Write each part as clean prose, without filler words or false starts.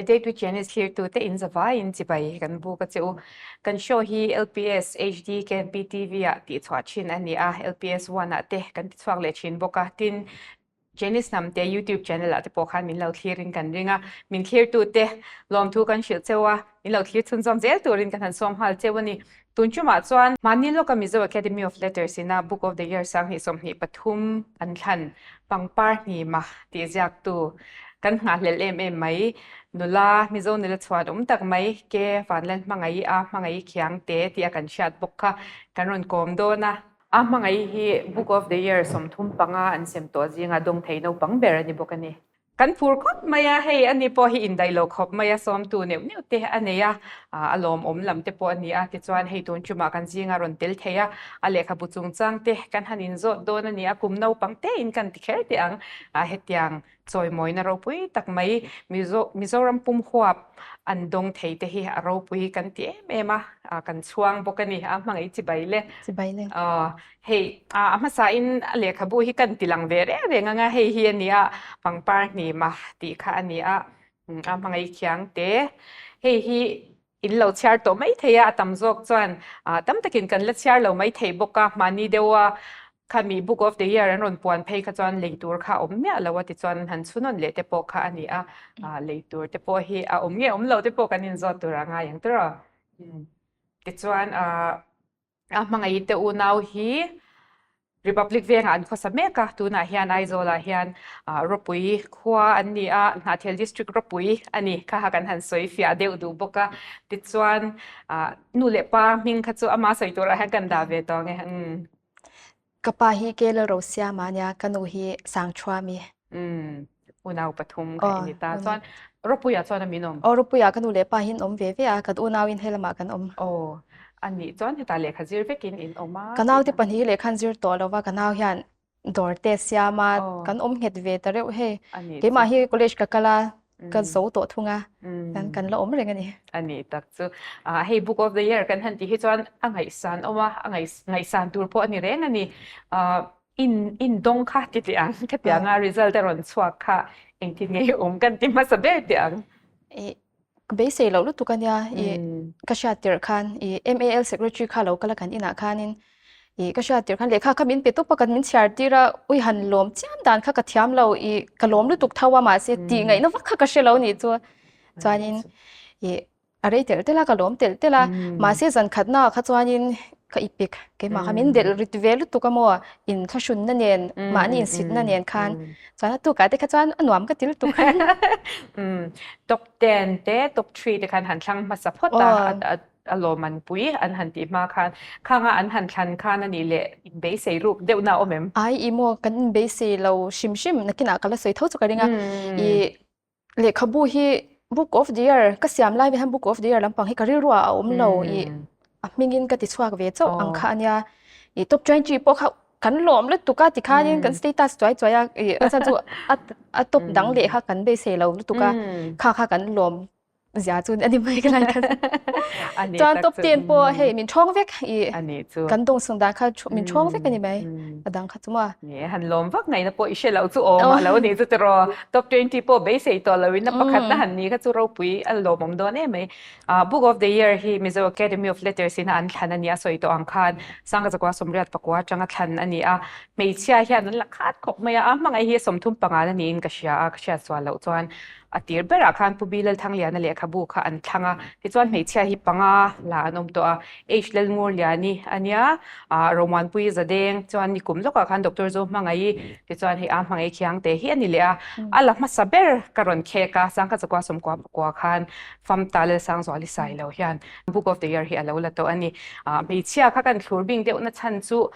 Date with Janice thlirtute in zavaiin chibai kan buk a che u. Kan show hi LPS HD KNP TV ah tihchhuah thin a ni a, LPS One ah te kan tichhuak leh thin bawk a. Tin, Janice Hnamte YouTube channel ah te pawh khan min lo thlirin kan ring a, min thlirtute lawmthu kan hrilh cheu a, min lo thlir chhunzawm zel turin kan han sawm nghal cheu a ni. Tun tumah chuan mahni lawka Mizo Academy of Letters ina Book of the Year 2023 an thlan pangpar hnima tih ziaktu kan nghahhlelh em em mai. Nula, Mizo nula chhuan awm tak mai ke Vanlalhmangaih a Hmangaih Khiangte tih a kan hriat bawk kha kan rawn kawm dawn a. A Hmangaih hi Book of the Year 35 an sem tawh zinga dawng thei naupang ber a ni bawk a ni. Kan phur khawp mai a, hei ani pawh hi indaih lo khawp mai a, sawmtu neuh neuh te a nei a, a lawmawm lam te pawh a ni a, tichuan hei tun tumah kan zinga rawn tel thei a, a lehkhabu chungchang te kan han inzawt dawn a ni a, kum naupang tein kan ti kher teh ang, hetiang chawimawina ropui tak mai Mizo Mizoram pum huap an dawng thei te hi a ropui kan ti em em a, kan chhuang bawk a ni, a hmangaih chibai le. Chibai le. Hei, a hmasain a lehkhabu hi kan ti lang ve reng reng anga hei hi a ni a, pangpar hnima tih kha a ni a, a hmangaih khiang te. Hei hi in lo chhiar tawh mai thei a, a tam zawk chuan tam takin kan la chhiar lo mai thei bawk a, mahni deuha khami Book of the Year an rawn puan phei kha chuan lei tur kha a awm miah lo a tichuan an han chhunawn leh te pawh kha a ni a, lei tur te pawh hi a awm nge awm lo te pawh kan inzawt tur a ngai ang tiraw. Tichuan A hmangaihte unau hi Republic vengah an khawsa mek a, tunah hian Aizawlah hian Ropui khua an ni a, Hnahthial District Ropui a ni kha kha kan han sawi fiah deuh duh bawk a. Tichuan nu leh pa hming kha chu ama sawi turah hian kan dah ve tawh ang e. Ka pa hi Kelal Rosiama a nia, ka nu hi Sangthuami. Umm, unau pathum kha i ni ta. Chuan Ropuia chuan a min awm? Aw, Ropuia ka nu leh pa hi an awm ve ve a, kan unauin helamah kan awm. Aw, a nih chuan hetah lehkha zir vekin in awm a. Ka naute pahnih lehkha an zir tawh lo va, ka nau hian dawr te siam a, kan awm nghet ve ta reuh hei. Keimah hi college ka kal a, ka zo tawh thung a, kan kan la awm reng a ni. A nih tak chu. Hei Book of the Year kan han tih hi chuan a ngaihsan awm a, a ngaihsan tur pawh a ni reng a ni. In in dawng kha ti teh ang, khatianga result a rawn chhuak kha engtin nge i awm kan ti hmasa ber teh ang. Ka beisei loh lutuk a nia, i ka hriat tirh khan i MAL secretary kha lo kal a kan inah khanin i ka hriat tirh khan lehkha kha min pe tawp a kan min chhiar tir a, ui han lawm chiam dan kha ka thiam lo i ka lawm lutuk tho a mahse tih ngaihna vak kha ka hre lo nih chu chuanin i A rei telh telh a, ka lawm telh telh a, mahse zan khatnaah kha chuanin ka ipik keimah kha min delh rit ve lutuk a maw, inthlahrunna nen, mahni insitna nen khan chuan a tukah te kha chuan a nuam ka ti lutuk. Top ten te, top three te khan han thlang hmasa phawt a, a lawmanpui an han tih hma khan khanga an han thlan khan a nih leh inbeisei ruk deuhna a awm em? Ai i maw, kan inbeisei lo hrim hrim, nakinah ka la sawi tho chu ka ring a, i Lehkhabu hi Book of the Year ka siam lai ve hian Book of the Year lampang hi ka rilru ah a awm lo i a hmingin ka ti chhuak ve chauh ang kha a nia. I top 20 pawh kha kan lawm lutuk a tikhanin kan status chuai chuai a i a chhan chu a top dang leh kha kan beisei lo lutuk a kha kha kan lawm zia chu a ni mai ka lai kha. Chuan top 10 pawh hei min thawng vek i kan dawngsung dan kha min thawng vek a ni mai a dang kha chu maw. Nge han lawm vak ngaihna pawh i hre loh chu awm a lo nih chu tiraw. Top 20 pawh beisei tawh loin a pakhatna han ni kha chu ropui a lawmawm dawn em mai. Book of the Year hi Mizo Academy of Letters ina an thlan a ni a sawi tawh ang khan Sangkazakua 84 atanga thlan a ni a. Hmeichhia hian an la khat khawp mai a, a hmangaih hi 35 na niin ka hria a, ka hriat sual loh chuan a tir berah khan Pu Bi Lalthangliana lehkhabu kha an thlang a, tichuan hmeichhia hi panga la an awm tawh a, H Lalngurliani a nia, Romuanpui Zadeng chuan nikum lawkah khan Doctor Zo Hmangaih tichuan hei a Hmangaih Khiangte hi a ni leh a, a la hmasa ber ka rawn khek a, Sangkhat Zakua Sawmkua Pakua khan Famta Lalsangzuali Sailo hian Book of the Year hi a lo la tawh a ni. Hmeichhia kha kan thlur bing deuhna chhan chu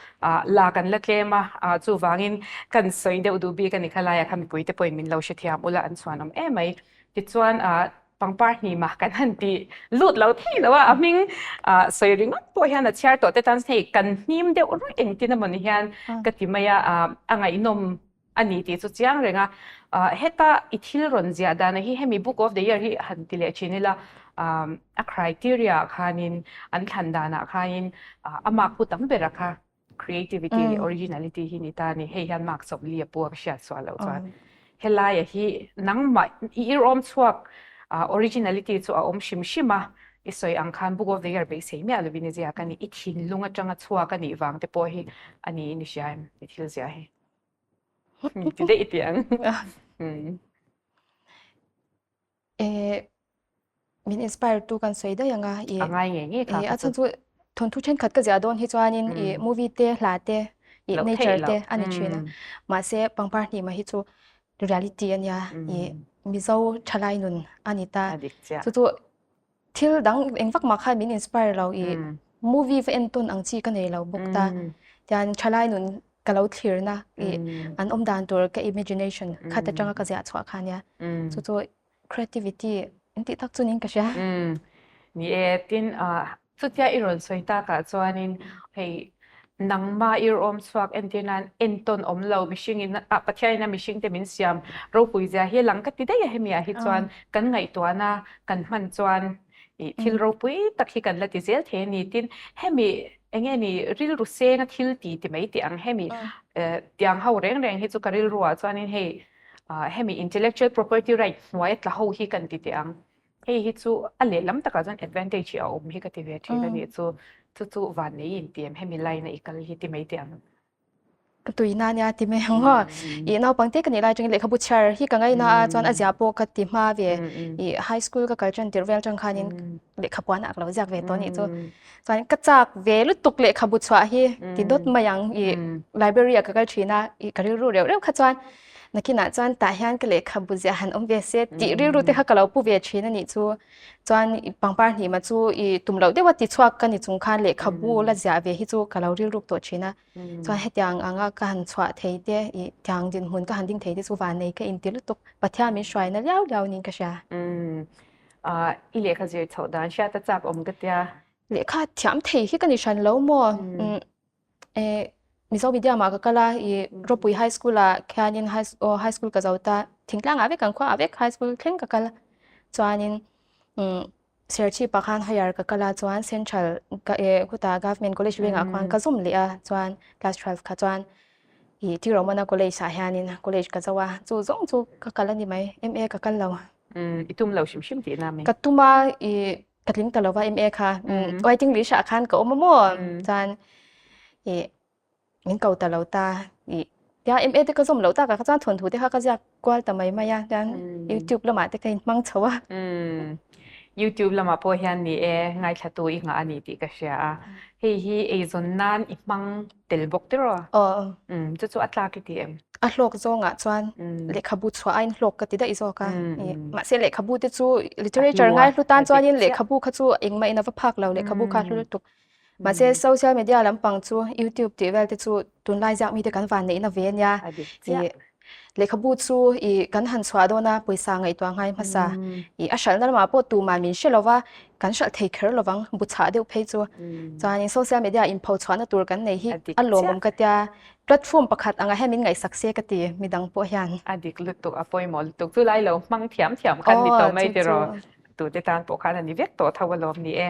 la kan la tlem a, chuvangin kan sawi deuh duh bik a ni kha laiah kha mipuite pawhin min lo hrethiam ula an chhuan awm em mai. Tichuan pangpar hnima kan han ti lut lo thei lo a, a hming sawi ringawt pawh hian a chhiar tawh te tan hei kan hnim deuh ruih engtin emaw ni hian ka ti mai a, a ngaihnawm a ni tih chu chiang reng a. Heta i thil rawn ziah dana hi hemi Book of the Year hi han ti leh thin ila, a criteria ah khanin an thlan danah khanin a mark pu tam ber a kha creativity leh originality hi ni ta a ni. Hei hian mark 40 a pu a ka hriat sual loh chuan helaia hi nangmah i irawm chhuak. Originality chu a awm hrim hrim a, i sawi ang khan Book of the Year beisei miah lovin i ziak a ni. I thinlung atanga chhuak a nih vang te pawh hi a niin i hria em i thil ziah hi? Ti daih i ti ang. Eh, min inspire tu kan sawi daih ang a. A ngai ngei ngei kha. A chhan chu thawnthu thenkhat ka ziah dawn hi chuanin i movie te, hla te, i nature te a ni thin a. Mahse pangpar hnih mah hi chu reality a nia. I Mizo thalai nun a ni ta. Chu chu thil dang eng vak mah khan min inspire lo i movie va en tawn ang chi ka nei lo bawk ta. Tian thalai nun ka lo thlirna i an awm dan tur ka imagination khat atanga ka ziah chhuah kha nia. Chu chu creativity in tih tak chunin ka hria. Ni e, tin chutia i rawn sawi takah chuanin hei nangma i rawm chhuak entir nan entawn awm lo mihringin a Pathianin a mihringte min siam ropui zia hi lang ka ti daih a hemi ah hi chuan kan ngaihtuahna kan hman chuan i thil ropui tak hi kan la ti zel thei a ni. Tin, hemi enge ni rilru senga thil ti ti mai tih ang hemi tiang ho reng reng hi chu ka rilruah chuanin hei hemi intellectual property right hnuai a tla ho hi kan ti teh ang. Hei hi chu a lehlam takah chuan advantage hi a awm hi ka ti ve thin a nih chu. Chu chu vannei intiam hemi line a i kal hi ti mai teh ang. Ka tui na nia ti mai ang maw. I naupang te ka nih lai atangin lehkhabu chhiar hi ka ngaina a chuan a zia pawh ka ti hma ve. I high school ka kal tan tirh vel atang khanin lehkhapuan ah ka lo ziak ve tawh anih chu. Chuan ka chak ve lutuk lehkhabu chhuah hi ti dawt mai ang. I library ah ka kal thin a, i ka rilru reuh reuh kha chuan nakinah chuan tah hian ka lehkhabu ziah han awm ve se tih rilru te kha ka lo pu ve thin anih chu. Chuan i pangpar hnihma chu i tum loh deuha ti chhuak ka ni chung khan lehkhabu la ziah ve hi chu ka lo rilruk tawh thin a. Chuan hetiang anga ka han chhuah thei te i tiang dinhmun ka han ding thei te chu vannei ka inti lutuk. Pathian min hruaina liau liau niin ka hria. I lehkha zir chhoh dan hriat a chak awm ka tia. Lehkha thiam thei hi ka ni hran lo maw? Mizo medium ah ka kal a, i Ropui High School ah khianin high school ka zo ta. Thingtlang ah vek an khua ah vek high school thleng ka kal a. Chuanin Serchhip ah khan higher ka kal a chuan Central ka eh khutah Government College vengah khuan ka zawm leh a chuan class twelve kha chuan ih T Romana College ah hianin college ka zo a chu zawng chu ka kal a ni mai MA ka kal lo. I tum lo hrim hrim tihna mi? Ka tum a ih ka tling ta lo va MA kha waiting list ah khan ka awm a maw chuan ih Min ko ta lo ta i tia MA te ka zawm loh takah kha chuan thawnthu te kha ka ziak kual ta mai mai a tian YouTube lamah te ka inhmang chho a. YouTube lamah pawh hian ni e ngaithlatu i nghah a ni tih ka hria a. Hei hi eizawn nan i hmang tel bawk tiraw? Aw. Chu chu a tlak i ti em? A hlawk zawngah chuan lehkhabu chhuah aiin hlawk ka ti daih zawk a. Mahse lehkhabu te chu literature ngai hlu tan chuanin lehkhabu kha chu engmah in a va phak lo lehkhabu kha a hlu lutuk. Mahse social media lampang chu YouTube tih vel te chu tunlai ziak mite kan van neihna ve ania. I lehkhabu chu i kan han chhuah dawn a pawisa ngaihtuah ngai hmasa. I a hralhna lamah pawh tuman min hre lova kan hralh thei kher lovang bu chhah deuh phei chu. Chuanin social media inpho chhuahna tur kan nei hi a lawmawm ka tia platform pakhat angah hian min ngaihsak se ka ti midang pawh hian. A dik lutuk a pawimawh lutuk chu lai lo hmang thiam thiam khan ni tawh mai tiraw. Tute tan pawh khan a ni vek tawh tho alawm ni e.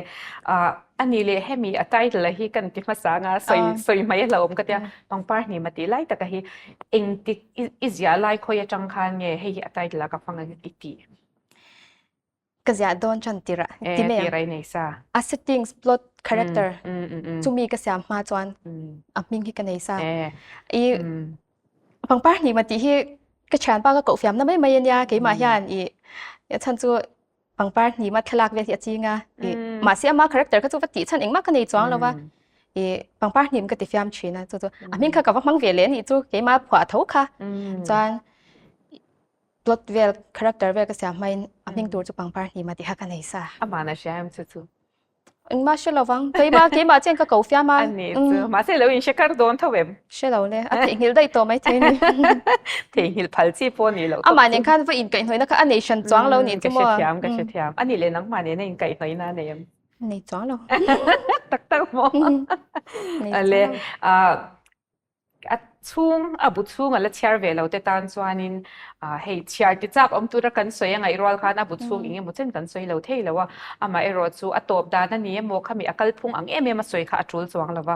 A ni leh hemi a title a hi kan ti hmasa anga sawi sawi mai a hlauhawm ka tia pangpar hnim a tih lai taka hi engtik i ziah lai khawi atang khan nge hei hi a title a ka hmang ang i tih? Ka ziah dawn tan tirh ah ti mai ang. Tirh a i nei sa. A settings, plot, character chumi ka siam hma chuan a hming hi ka nei sa. I Pangpar hnih ma tih hi ka thianpa ka koh fiamna mai mai ania keimah hian i chhan chu pangpar hnih ma thlalak vel hi a ching a i mahse ama character kha chu va tih chhan engmah ka nei chuang lo va i pangpar hnim ka ti fiam thin a chu chu a hming kha ka va hmang ve leh anih chu keimah phuah tho kha chuan plot vel character vel ka siam hmain a hming tur chu pangpar hnih ma tih kha ka nei sa. Amah na hria em chu chu? Engmah hre lo vang. Keimah, keimah chian ka ko fiam a. Ani chu. Mahse lo in hre kar dawn tho em? Hre lo le. A theihnghilh daih tawh mai thei ni. Theihnghilh phal chi pawh ni lo tawp. Amah nen khan va inkaihhnawihna kha a nei hran chuang lo nih chu maw? Ka hrethiam, ka hrethiam. Ani leh nangmah nena inkaihhnawihna a nei em? Nei chuang lo. Tak tak maw? Nei chuang lo. A. chhung a bu chhung a la chhiar ve lo te tan chuanin hei chhiar ti chak awm tura kan sawi a ngaih rual khan a bu chhung eng emaw chen kan sawi lo thei lo a, amaherawh chu a tawp dan a ni emaw khami a kalphung ang em em a sawi kha a tul chuang lo va,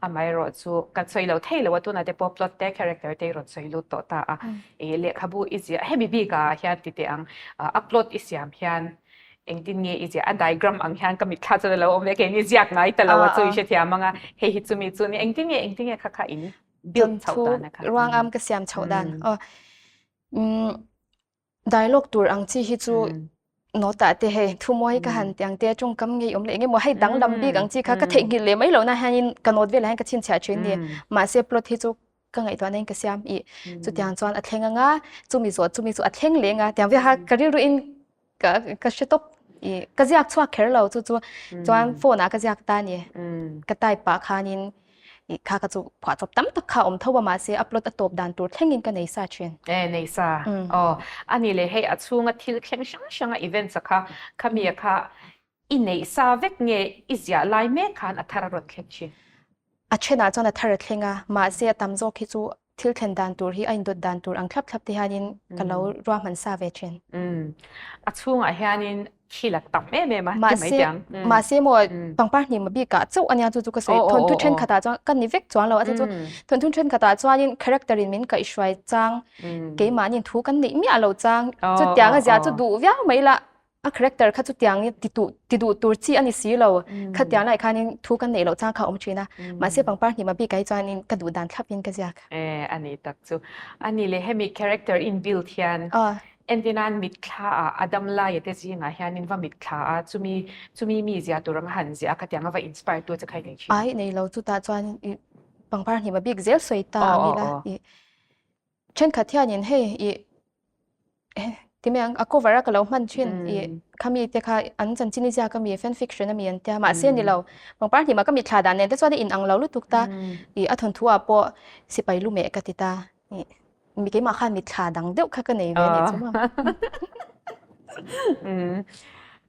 amaherawh chu kan sawi lo thei lo a tunah te pawh plot te character te i rawn sawi lut tawh ta a, ih lehkhabu i ziah hemi bikah hian ti teh ang a plot i siam hian engtin nge i ziah a diagram ang hian ka mitthla chuan a lo awm ve keini ziak ngai ta lo a chu i hrethiam ang a hei hi chumi chu ni engtin nge engtin nge kha kha in build chhoh dan a kha ruang am ka siam chhoh dan aw dialogue tur ang chi hi chu note ah te hei thu mawi ka han tiang te tawngkam ngei awm leh eng emaw hei danglam bik ang chi kha ka theihnghilh leh mai loh na hianin ka note velah hian ka chhinchhiah thin ni mahse plot hi chu ka ngaihtuahna in ka siam i chutiang chuan a thleng anga chumi zawh chumi chu a thleng leng a tiang veha ka rilru in ka ka hre tawp i ka ziak chhuak kher lo chu chu chuan phone ah ka ziak ta ni ka type pah khanin i kha ka chu phuah chawp tam tak kha awm tho a mahse a plot a tawp dan tur thlengin ka nei sa thin. E nei sa aw ani leh hei a chhunga thil thleng hrang hranga events a kha khami a kha I neih sa vek nge i ziah lai mek khan a thar a rawn thleng thin? A thenah chuan a thar a thleng a, mahse a tam zawk hi chu thil thlen dan tur hi a indawt dan tur ang thlap thlap te hianin ka lo ruahman sa ve thin. A chhungah hianin thil a tam em em a, ti mai teh ang. Mahse maw pangpar hnim a bikah chauh a nia chu chu ka sawi. Thawnthu thenkhatah chuan ka ni vek chuang lo a chu chu thawnthu thenkhatah chuanin character in min kaihhruai chang keimahniin thu kan neih miah lo chang chutiang a ziah chu duh viau mai la A character kha chutiang i ti duh ti duh tur chi a ni si lo. Khatiang laiah khanin thu kan neih loh chang kha a awm thin a. Mahse pangpar hnima bikah hi chuanin ka duh dan thlapin ka ziak. E, a ni tak chu. A ni leh hemi character in build hian entirnan mitthla ah a dam laia te zingah hianin va mitthla a chumi chumi mi zia tur anga han ziah a khatiang a va inspire tu che kha i nei thin. Ai nei lo chutah chuan i pangpar hnima bik zel sawi ta ang ila i thenkhat hianin hei i Ti mai ang, a cover a ka lo hman thin i khami te kha an chanchin i ziak ami fan fiction ami an tia mahse ni lo pangpar hnimah ka mitthla dan nen te chuan a in ang lo lutuk ta i a thawnthu ah pawh sipai lu meh ka ti ta i mi keimah khan mitthla dang deuh kha ka nei ve a nih chu maw.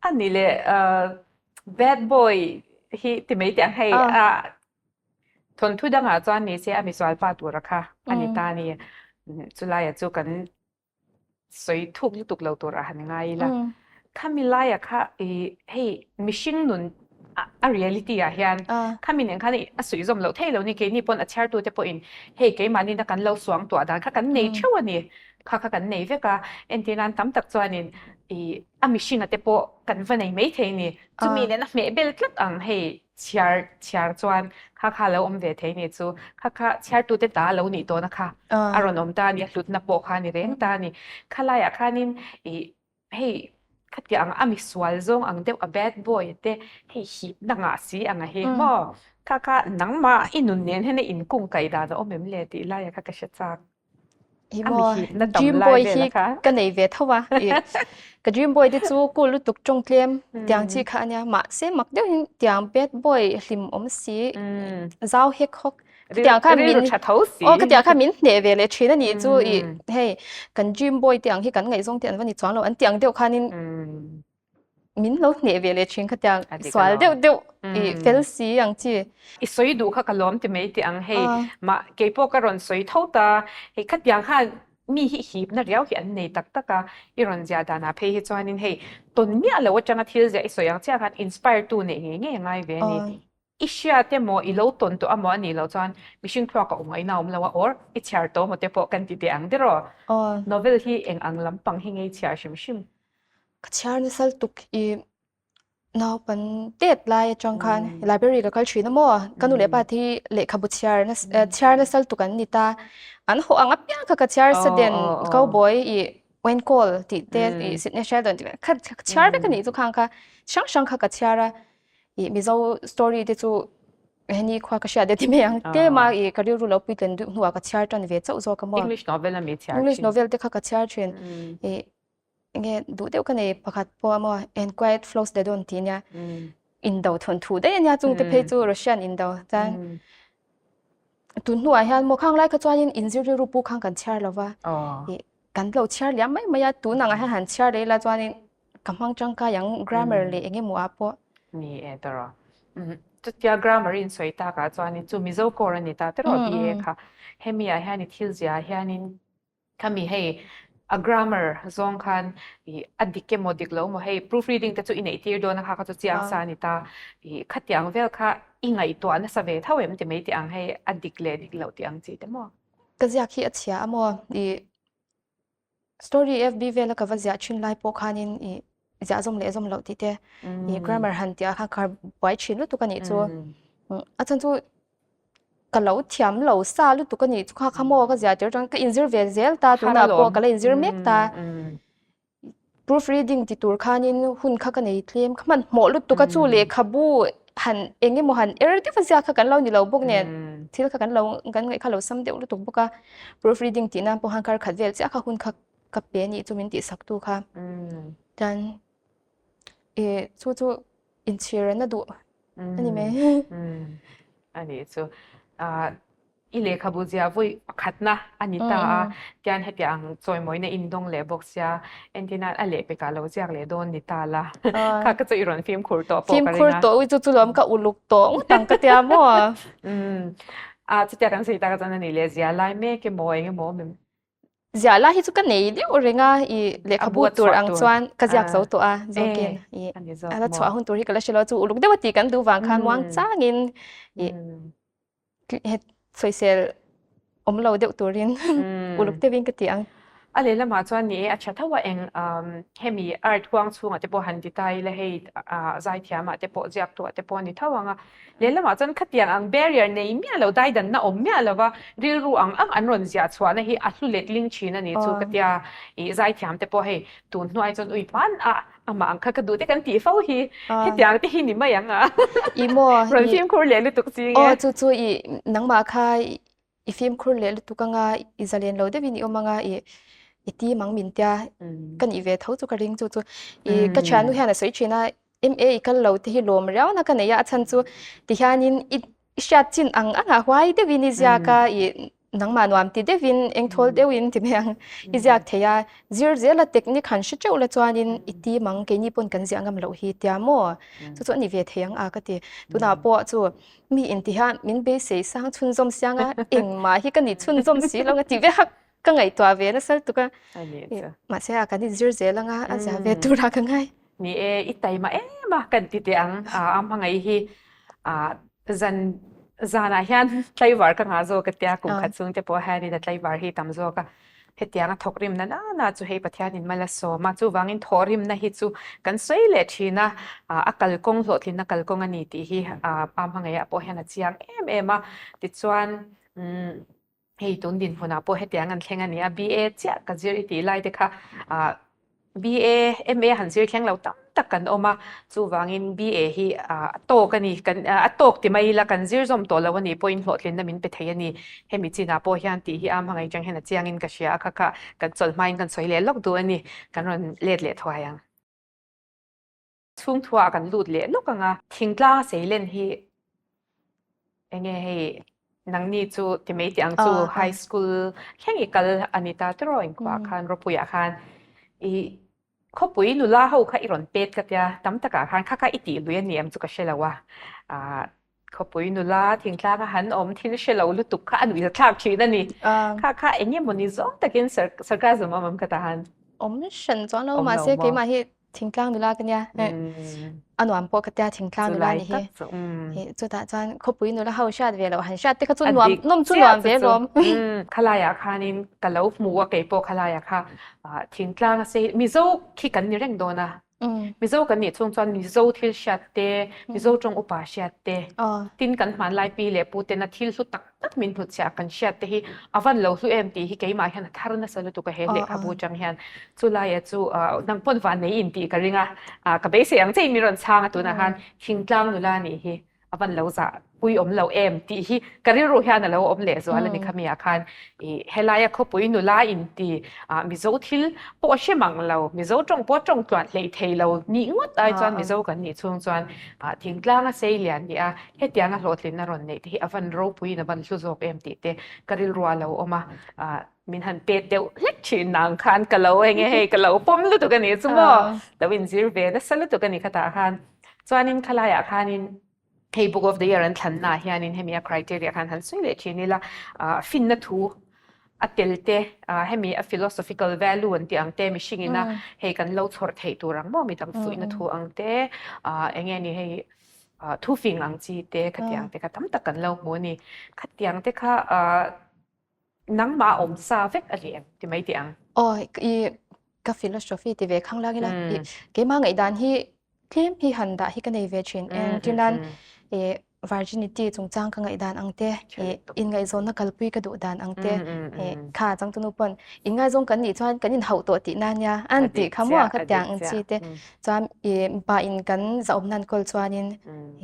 A ni le bad boy hi ti mai teh ang hei a thawnthu dangah chuan ni se a misual pa tura kha a ni ta a ni chulaiah chu kan sawi thuk lutuk lo tur a han ngai ila. Khami laia kha i hei mihring nun a reality ah hian khami nen khan a suih zawm loh thei lo ni keini pawn a chhiartu te pawhin hei keimahni na kan lo suang tuah dan kha kan nei theuh a ni kha kha kan nei vek a entir nan tam tak chuanin i a mihringa te pawh kan va nei mai thei ni chumi nen a hmeh bel tlat ang hei Chhiar chhiar chuan kha kha lo awm ve thei ni chu kha kha chhiartute ta lo nih tawhna kha a rawn awm ta a ni, a hlutna pawh kha a ni reng ta a ni. Khalaiah khanin ih hei khatiang ang a misual zawng ang deuh a bad boy te hei hipna ngah si ang a hi maw kha kha nangmah i nun nen hian a inkungkaih dan a awm em le tih laiah kha ka hre chak. Hi maw dream boy hi ka nei ve tho a ka dream boy te chu cool lutuk tawng tlem tiang chi kha ania mahse mak deuh in tiang bad boy hlim awm si zau hek hawk tiang kha min aw ka tiang kha min hneh ve leh thin ani chu i hei kan dream boy te ang hi kan ngaihzawng te an va ni chuang lo an tiang deuh khanin min lo hneh ve leh thin khatiang sual deuh deuh i fel si ang chi. I sawi duh kha ka lawm ti mai tih ang hei mah keipawh ka rawn sawi tho ta hei khatiang khan mi hi hipna riau hi an nei tak tak a i rawn ziah danah phei hi chuanin hei tawn miah lo atanga thil ziah i sawi ang chiah khan inspire tu neih ngei ngei a ngai ve a ni. I hriat emaw i lo tawn tawh amaw a nih loh chuan mihring thluak a awm ngaihna a awm lo a or i chhiar tawh emaw te pawh kan ti teh ang der aw. Novel hi eng ang lampang hi ngei chhiar hrim hrim. Ka chhiar nasa lutuk i naupan tet lai atang khan library ka kal thin a maw ka nu leh pa te hi lehkhabu chhiar chhiar nasa lutuk an ni ta an hawh ang apiang kha ka chhiar sudden cowboy i Wayne Cole tih te i Sidney Sheldon tih kha ka chhiar vek a nih chu khang kha hrang hrang kha ka chhiar a i Mizo story te chu heni khua ka hriat deuh ti mai ang tlem a i ka rilru lo puitlen duh hnuah ka chhiar tan ve chauh zawk a maw English novel ami chhiar English novel te kha ka chhiar thin i Enge duh deuh ka nei pakhat pawh a maw And Quiet Flows the Don tih ania indo thawn thu daih ania chung te phei chu Russian indo chuan tun hnuah hian maw khang lai kha chuanin inzir rilru pu khang kan chhiar lo va ih kan lo chhiar liam mai mai a tun angah hian han chhiar leh ila chuanin ka hmang tangkai ang grammar leh eng emaw ah pawh. Ni e tawrh. Chutia grammar in sawi takah chuanin chu Mizo core a ni ta tiraw BA kha. Hemi ah hian i thil ziah ah hianin khami hei a grammar zawng khan ih a dik emaw dik lo emaw hei proof reading te chu i neih tir dawn a kha kha chu chiang sa a ni ta. Ih khatiang vel kha i ngaihtuah nasa ve tho em ti mai tih ang hei a dik leh dik loh tih ang chi te maw? Ka ziak hi a chhia a maw? Ih Story FB vela ka va ziah thin lai pawh khanin i ziah zawm leh zawm loh tih te i grammar han tih ah khan khar buai thin lutuk a nih chu. A chhan chu ka lo thiam lo sa lutuk a nih chu kha kha maw ka ziah tir atang ka inzir ve zel ta tunah pawh ka la inzir mek ta. Proof reading ti tur khanin hun kha ka nei tlem ka hmanhmawh lutuk a chu lehkhabu han eng emaw han er deuh a ziak kha kan lo ni lo bawk nen thil kha kan lo kan ngaih kha lo sam deuh lutuk bawk a proof reading tih nan pawh khan kar khat vel chiah kha hun kha ka pe a nih chu min tihsak tu kha chuan ih chu chu inchhir na duh a ni mai. A nih chu ah I lehkhabu zia vawi pakhatna a ni ta a, tian heti ang chawimawina indawng leh bawk sia, entirnan a lehpekah lo ziak leh dawn ni ta la, kha ka chu i rawn fimkhur tawh pawh ka ring a. Fimkhur tawh ui chu chu lawm ka uluk tawh ngawt ang ka tia maw? Umm, a chutia kan sawi tak chuan a nih leh zia lai mek emaw eng emaw awm em? Ziah lai hi chu ka nei deuh reng a, i lehkhabu tur ang chuan ka ziak zo tawh a, zawkin i a la chhuah hun tur hi ka la hre lo a, chu uluk deuh a tih kan duh vang khan muang changin i sawisel awm lo deuh turin uluk deuhin ka ti ang. A lehlamah chuan ni e, a tha tho a eng hemi art huang chhungah te pawh han ti ta ila hei zaithiamah te pawh ziaktuah te pawh a ni tho ang a. Lehlamah chuan khatiang ang barrier nei miah lo daidanna awm miah lova rilru ang ang an rawn ziah chhuahna hi a hlu letling thin a ni chu ka tia ih zaithiam te pawh hei tun hnuai chuan ui hman a Amah ang kha ka duh te kan tih fo hi hetiang te hi ni mai ang a. I maw? Rawn fimkhur leh lutuk ching e. Aw chu chu i nangmah kha i fimkhur leh lutuk anga i zalen lo deuhin i awm anga i i tim ang min tia ka nih ve tho chu ka ring chu chu i ka thiannu hian a sawi thin a MA i kal lo te hi lawm riau na ka nei a a chhan chu tihianin i I hriat chin ang ang ah huai deuhin i ziak a, i nangmah nuam ti deuhin engthawl deuhin ti mai ang i ziak thei a, zir zela technique han hre teuh la chuanin i tim ang keini pawn kan ziah ngam loh hi tia maw chu chu a ni ve thei ang a ka ti. Tunah pawh chu mi inti hian min beisei sang chhunzawm siang a, engmah hi ka ni chhunzawm si lo ang a ti ve hak ka ngaihtuah ve nasa lutuk a, mahse a kan inzir zel ang a, a zia ve turah ka ngai. Ni e, i taima em a kan ti teh ang, a hmangaih hi zan zanah hian tlaivar ka ngah zawk a tia, kum khat chhung te pawh hianin a tlaivar hi tam zawk a, hetiang a thawk rimna nana chu hei Pathianin mal a sawm a, chuvangin thawh rimna hi chu kan sawi leh thin a, a kalkawng hlawhtlinna kalkawng a ni tih hi a hmangaihah pawh hian a chiang em em a, tichuan Hei tun dinhmunah pawh hetiang an thleng a ni a, BA chiah ka zir i tih lai te kha ah BA, MA han zir thleng lo tam tak kan awm a, chuvangin BA hi ah a tawk a ni, kan a tawk ti mai ila kan zir zawm tawh lo a nih pawhin hlawhtlinna min pe thei a ni. Hemi chinah pawh hian tih hi a hmangaih chang hian a chiangin ka hria a, kha kha kan chawlh hmain kan sawi leh lawk duh a ni, kan rawn let leh thuai ang. Chhungthuah kan lut leh lawk ang a. Thingtlang a seilen hi enge hei nangni chu ti mai tih ang chu high school thleng i kal a ni ta tiraw inkhuah khan Ropuiah khan i khawpui nula ho kha i rawn pet ka tia tam takah khan kha kha i tih lui a ni em chu ka hre lo a ah Khawpui nula thingtlanga han awm thil hre lo lutuk kha a nuih zathlak thin a ni. Kha kha eng emaw ni zawng takin sarcasm awm awm ka ta han. Awm hran chuan lo mahse keimah hi thingtlang nula ka nia. A nuam pawh ka tia thingtlang nula ni hi. Chutah chuan khawpui nula ho hriat ve loh han hriat te kha chu nuam nawm chu nuam ve lawm. Khalaiah khanin ka lo hmu a keipawh khalaiah kha thingtlang a sei Mizo khi kan ni reng dawn a. Mizo kan nih chhung chuan Mizo thil hriat te, Mizo tawng upa hriat te, tin kan hmanlai pi leh pu tena thil hlu tak tak min hnutchhiah kan hriat te hi a van lo hlu em tih hi keimah hian a thar nasa lutuk a he lehkhabu atang hian. Chulaia chu nang pawn van nei in tih ka ring a, ka beisei ang che in min rawn chhang a tunah khan thingtlang nula nih hi. a van lo zah pui awm lo em tih hi ka rilru hian a lo awm leh zual a ni khami ah khan ih helaia khawpui nula in ti ah Mizo thil pawh a hre mang lo Mizo tawng pawh tawng tluan hleih thei lo nih ngawt ai chuan Mizo kan nih chhung chuan ah thingtlang a sei lian nih a hetiang a hlawhtlin a rawn neih te hi a van ropui in a van hlu zawk em tih te ka rilru a lo awm a ah min han pet deuh hlek thin nang khan ka lo eng e hei ka lo pawm lutuk a nih chu maw lo inzir ve nasa lutuk a ni khatah khan. Chuanin khalaiah khanin Hei Book of the Year an thlanna ah hianin hemi a criteria khan han sawi leh thin ila, finna thu a tel te, hemi a philosophical value an tih ang te, mihring ina hei kan lo chhawr theih tur ang maw midang fuihna thu ang te, eng nge ni hei thufing ang chi te khatiang te kha tam tak kan lo hmu a ni. Khatiang te kha Nangmah awm sa vek a ni em ti mai teh ang. Aw i ka philosophy ti ve khang lang ila i keimah ngaihdan hi tlem hi han dah hi ka nei ve thin engtin nan i virginity chungchang ka ngaihdan ang te i inngaihzawnna kalpui ka duh dan ang te i kha changtunu pawn inngaizawng kan nih chuan kan inhauh tawh tih na nia an tih kha maw ka tiang ang chi te chuan i mipa in kan zahawmna an kawl chuanin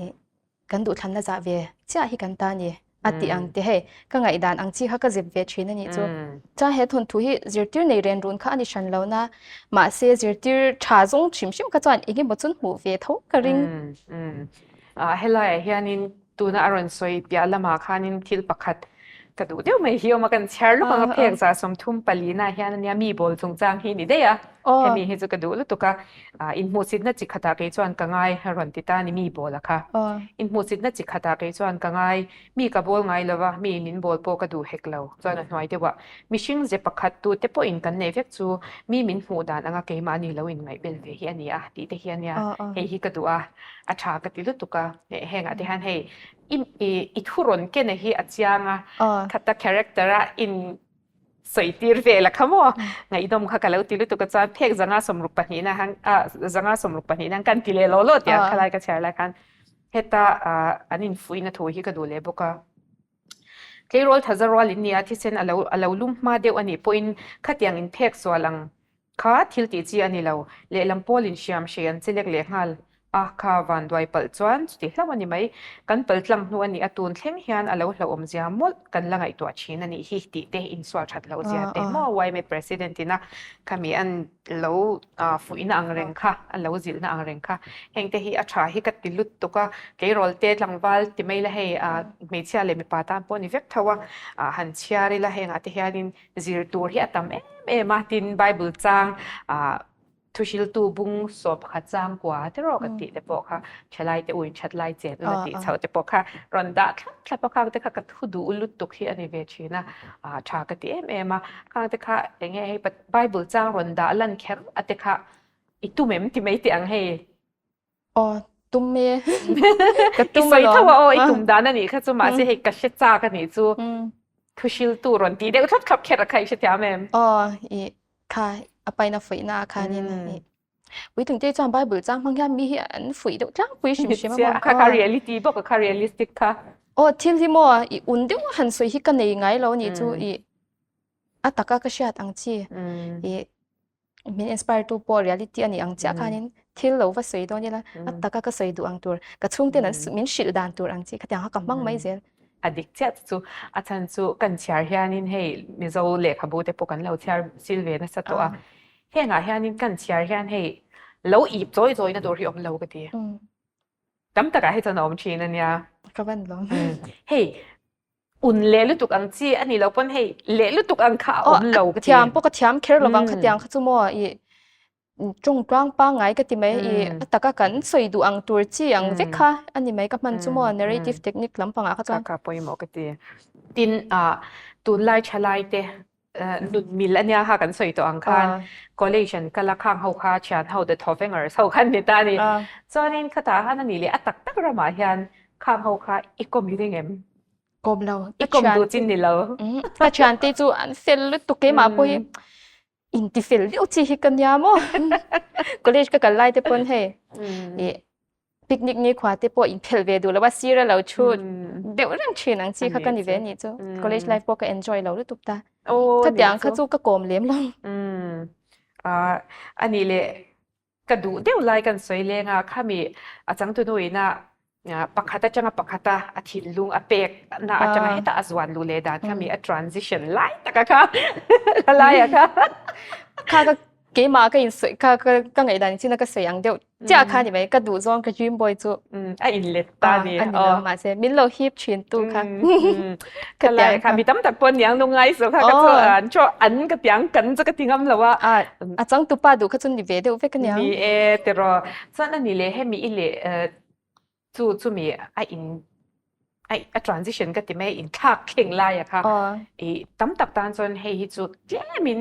i kan duhthlanna zah ve chiah hi kan ta a ni a tih ang te hei ka ngaihdan ang chi kha ka zep ve thin a nih chu. Chuan he thawnthu hi zirtir nei ren run kha a ni hran lo na mahse zirtir tha zawng hrim hrim kha chuan eng emaw chun hmuh ve tho ka ring. Helaiah hianin tuna a rawn sawi piah lamah khanin thil pakhat ka duh deuh mai hi awm a, kan chhiar lawk ang a phek zah 34 ah hian ania mi bawl chungchang hi ni daih a, hemi hi chu ka duh lutuk a. Inhmuhsitna chi khatah kei chuan ka ngai a rawn ti ta a ni mi bawla kha. Inhmuhsitna chi khatah kei chuan ka ngai, mi ka bawl ngai lo va, mi min bawl pawh ka duh hek lo. Chuan a hnuai deuhah mihring ze pakhat tute pawhin kan neih vek chu mi min hmuh dan anga keimahni lo inngaihbel ve hi a ni a tih te hi a nia. Hei hi ka duh a, a tha ka ti lutuk a. Hengah te hian hei i thu rawn kena hi a chiang a, khata character a in sawi tir vel a kha maw? Ngaihdawm kha ka lo ti lutuk a chuan phek zanga 62 na han zanga 62 na kan ti leh law law tih ang khalai ka chhiar lai khan heta an infuihna thu hi ka duh leh bawk a. Tleirawl thaza rual in nia thisen a lo a lo lum hma deuh a nih pawhin khatiang inphek sual ang Kha thil tih chi a ni lo. Lehlam pawl in hriam hrei an che lek leh nghal a, kha van duai palh chuan chuti hlauh a ni mai. Kan pal tlang hnu a nih a tun thleng hian a lo hlauhawm zia mawlh kan la ngaihtuah thin a nih hi tih te insual that loh zia te maw yma President ina khami an lo fuihna ang reng kha, an lo zilhna ang reng kha heng te hi a tha hi ka ti lut tuk a, tleirawl te tlangval ti mai la hei hmeichhia leh mipa tan pawh a ni vek tho a, han chhiar ila hengah te hianin Zir tur hi a tam em em a, tin Bible chang ah thuhriltu bung sawm pakhat chang kua te rawh kan tih te pawh kha thalai te uin that lai chen ula tih chhoh te pawh kha rawn dah thlap thlap a, khang te kha ka thu duh lutuk hi a ni ve thin a, ah tha ka ti em em a, khang te kha eng nge hei Bible chang rawn dah lan kher a te kha i tum em ti mai teh ang hei. Aw, tum e. Ka tum I sawi tho a aw, i tum dan a nih kha chu mahse hei ka hre chak a nih chu. Thuhriltu rawn tih deuh thlap thlap kher a kha i hrethiam em? Aw, i kha a paina fuihna ah khanin i puitling te chuan Bible chang hmang hian mi hi an fuih deuh tlangpui hrim hrim a maw. Kha kha reality bawk a kha realistic kha. Aw, thil hi maw i un deuh a han sawi hi ka nei ngai lo a nih chu i a taka ka hriat ang chi i min inspire tu pawh reality a nih ang chiah khanin thil lo va sawi dawn ila a taka ka sawi duh ang tur ka chhungten an min hrilh dan tur ang chi khatiang kha ka hmang mai zel. A dik chiah chu a chhan chu kan chhiar hianin hei Mizo lehkhabu te pawh kan lo chhiar sil ve nasa tawh a, hengah hianin kan chhiar hian hei lo ip chawi chawi na tur hi awm lo ka ti. Tam takah hi chuan a awm thin a nia. Ka van lawm. Hei Un leh lutuk ang chi a nih loh pawn hei leh lutuk ang kha a awm lo ka ti. Thiam pawh ka thiam kher lovang khatiang kha chu maw i tawng tluang pangngai ka ti mai i a taka kan sawi duh ang tur chi ang vek kha a ni mai ka hman chu maw narrative technique lampangah kha chuan. Kha kha pawimawh ka ti. Tin ah tunlai thalai te nun mil a nia kha kan sawi tawh ang khan college an kal a khang ho kha thian ho the thawvengers ho khan ni ta a ni. Chuanin khatah khan a nih leh a tak tak ramah hian khang ho kha i kawm ring em? Kawm lo. I kawm duh chin ni lo. Ka thian te chu an fel lutuk keimah pawh hi inti fel deuh chi hi ka nia maw. College ka kal lai te pawn hei picnic ni khua te pawh inphelh ve duh lo a sir a lo thu deuh reng thin ang chi kha ka ni ve anih chu. College life pawh ka enjoy lo lutuk ta. Khatiang kha chu ka kawm lem lo. Anih leh Ka duh deuh lai kan sawi leng a, khami a changtunu ina pakhat atanga pakhata a thinlung a pek na atanga heta a zuan luh leh dan khami a transition lai taka kha la lai a kha. Kha ka keimah ka insawi kha ka ka ngaihdan chin a ka sawi ang deuh chiah kha ni mai ka duh zawng ka dream boy chu. A inlet ta ni. A ni lo mahse min lo hip thin tu kha. Ka lai kha mi tam tak pawh niang nung ngai so kha ka chu an chu an ka tiang kan chu ka ti ngam lo a. A changtupa duh kha chu ni ve deuh vek aniang. Ni e tiraw. Chuan ani leh hemi i leh. Chu chumi a in a transition ka ti mai inthlak thleng laia kha i tam tak tan chuan hei hi chu tlemin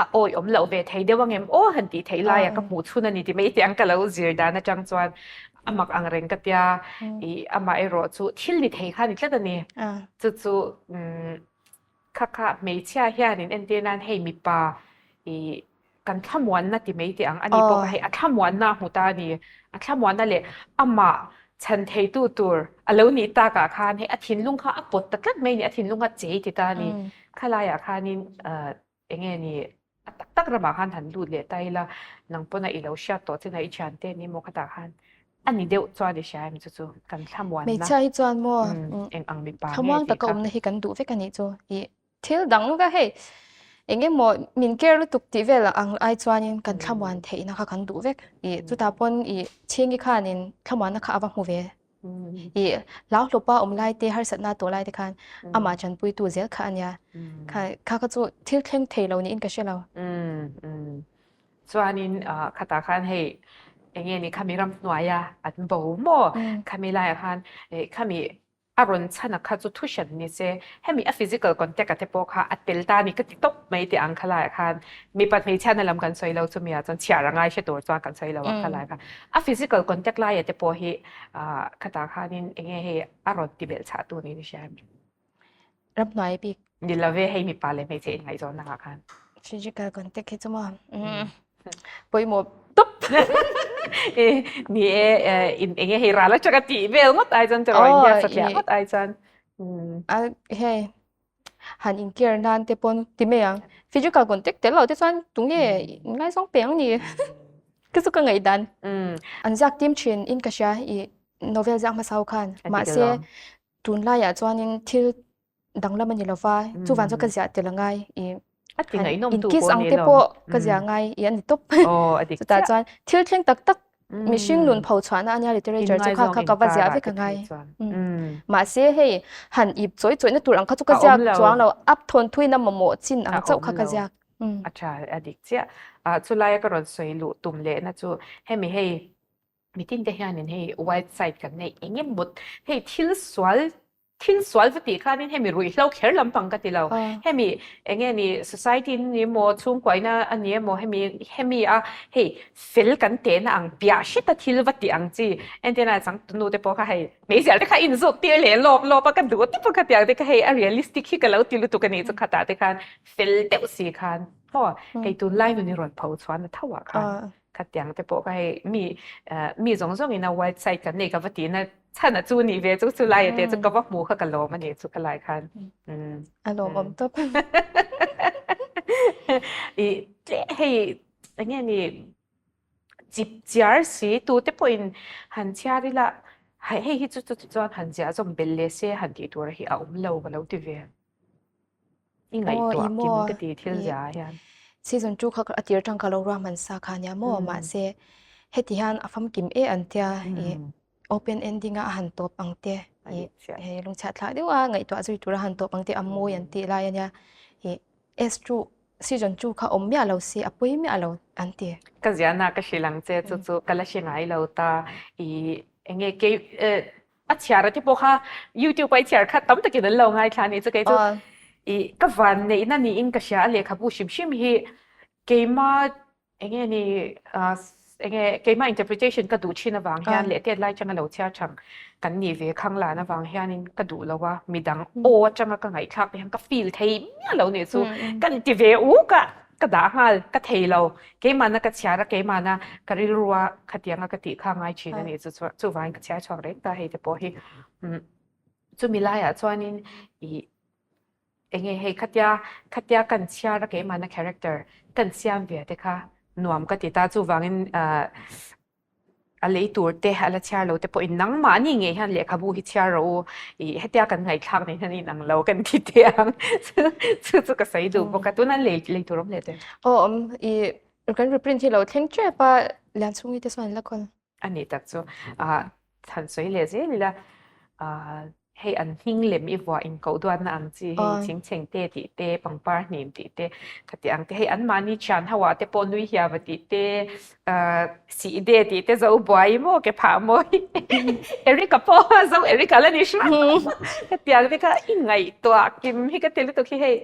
a awi awm loh ve thei deuh angem aw han tih theih laia ka hmuh chhun a ni ti mai tiang ka lo zir dan atang chuan a mak ang reng ka tia i amah erawh chu thil ni thei kha ni tlat a ni chu chu Kha kha hmeichhia hianin entir nan hei mipa i kan thlamuanna ti mai teh ang ani pawh kha hei a thlamuanna a hmu ta a ni. A thlamuanna leh amah chhan theitu tur a lo nih takah khan hei a thinlung kha a pawt ta tlat mai a ni, a thinlung kha chei ti ta a ni. Khalaiah khanin eng nge ni a tak tak ramah khan han lut leh ta ila, nang pawn a i lo hriat tawh chin a i thiante ni maw khatah khan a ni deuh chuan i hria em chu chu kan thlamuanna Hmeichhia hi chuan maw eng ang mipa nge thlamuang tih taka kha. awmna hi kan duh vek a nih chu i thil dang ka hei eng emaw min care lutuk tih vel ang ai chuanin kan thlamuan theihna kha kan duh vek i chutah pawn i chhingi khanin thlamuanna kha a va hmu ve. I hlauhlawpa awm lai te harsatna tawh lai te khan amah tanpuitu zel kha a nia. Kha kha kha chu thil thleng thei lo niin ka hre lo. Chuanin khatah khan hei enge ni khami ram hnuaia an bo maw khami laiah khan khami a rawn chhana kha chu thu hran ni se hemi a physical contact a te pawh kha a tel ta a ni ka ti tawp mai teh ang khalaiah khan mipa hmeichhia na lam kan sawi lo chumi ah chuan chhiar a ngai hre tur chuan kan sawi lo ang khalai kha a physical contact laia te pawh hi khatah khanin enge hei a rawn ti belh chhah tu niin i hria em? Ramhnuai bik. Ni lo ve hei mipa leh hmeichhe inngaihzawnna ah khan. Physical contact hi chu maw pawimawh tawp. Ni e in enge hei ral atanga tih vel ngawt ai chuan tiraw inbiak satliah ngawt ai chuan. A hei han in care nan te pawn ti mai ang physical contact tel lo te chuan tunge ngaizawng pe ang ni ka chu ka ngaihdan. An ziak tim thin in ka hria i novel ziak hmasa ho khan mahse tunlaiah chuanin thil danglam a ni lo va, chuvang chuan ka ziah tel a ngai i A ti ngaihnawm tu in-kiss pawh ang ni te lo. pawh ka ziah ngai i a ni tawp. Aw, a dik Chutah chiah. chuan thil thleng tak tak mihring nun pho chhuahna a nia literature chu kha Inngaizawng kha ka va ziah inkarah vek te a ngai. phei chuan. Mm. Mahse hei han ip chawi chawihna tur ang kha chu ka A ziak awm lo. chuang lo, up thawnthuina mamawh chin ang A chauh awm kha ka lo. ziak. Mm. A tha, a dik chiah. Ah, chulaia ka rawn sawi luh tum lehna chu hemi hei mitin te hianin hei wild side kan nei eng emaw hei thil sual thil sual va tih khanin hemi ruihhlo kher lampang ka ti lo hemi enge ni society in ni emaw chhungkuaina a ni emaw hemi hemi a hei fel kan tehna ang piah hreta thil va tih ang chi entirna changtunu te pawh kha hei hmeichhia te kha inzuk tir leh lawp lawp a ka duh tawp a khatiang te kha hei a realistic hi ka lo ti lutuk a nih chu khatah te khan fel deuh si khan maw hei tunlai nun i rawn pho chhuan a tho ah khan Khatiang te pawh kha hei mi mi zawng zawng in a wild side kan nei ka va tihna chhan a chu nih ve chu chu lai te chu ka va hmu kha ka lawm a nih chu ka lai khan. A lawmawm tawp. I tle hei enge ni chip chiar si tu te pawhin han chhiar ila hei hi chu chu chuan han ziah zawm bel leh se han tih tur hi a awm lo ka lo ti ve. I ngaihtuah kim ka ti thil zia ah hian. Season 2 kha a tir tang ka lo ruahman sa kha nia maw mahse heti hian a famkim e an tia i open ending a a han tawp ang te i hei lungchhiat thlak deuh a ngaihtuah zui tur a han tawp ang te a mawi an tih lai ania i S2 season 2 kha awm miah lo se a pawi miah lo an ti. Ka ziahna ka hrilh ang che chu chu ka la hre ngai lo ta i enge kei A chhiar a te pawh kha YouTube a i chhiar kha tam takin an lo ngaithla a nih chu kei chu i ka van neihna niin ka hria a lehkhabu hrim hrim hi keima enge ni enge keima interpretation ka duh thin avang hian leh tet lai atanga lo chhiar thang kan nih ve khang lan avang hianin ka duh lo a midang aw atanga ka ngaihthlak te hian ka feel thei miah lo nih chu kan ti ve uk a. Ka dah nghal, ka thei lo. Keimahna ka chhiar a, keimahna ka rilru a, khatianga ka tih kha ngai thin a nih chu chuan chuvangin ka chhiar chhuak reng ta hei te pawh hi. Chumi laiah chuanin ih enge hei khatia khatia kan chhiar a keimahna character kan siam ve te kha nuam ka ti ta chuvangin ah A lei tur te, a la chhiar lo te pawhin nangmahni ngei hian lehkhabu hi chhiar rawh u, ih hetia kan ngaihthlak nei hian inang lo kan ti teh ang. Chu chu ka sawi duh bawk a, tunah lei lei tur awm leh teh. Aw awm, ih kan reprint hi lo thleng tep a, Lianchhungi te chuan an la kawl. A nih tak chu, ah han sawi leh zel ila, ah. Hei an hming lem i vuah in koh duatna ang chi hei chingcheng te tih te, pangpar hnim tih te khati ang te. Hei anmahni thian ho ah te pawh nui hiava tih te, sih de tih te zo buai maw ke phah mawi Erica pawh zo Erica la ni hrim hetiang te kha i ngaihtuah kim hi ka ti lutuk hi hei.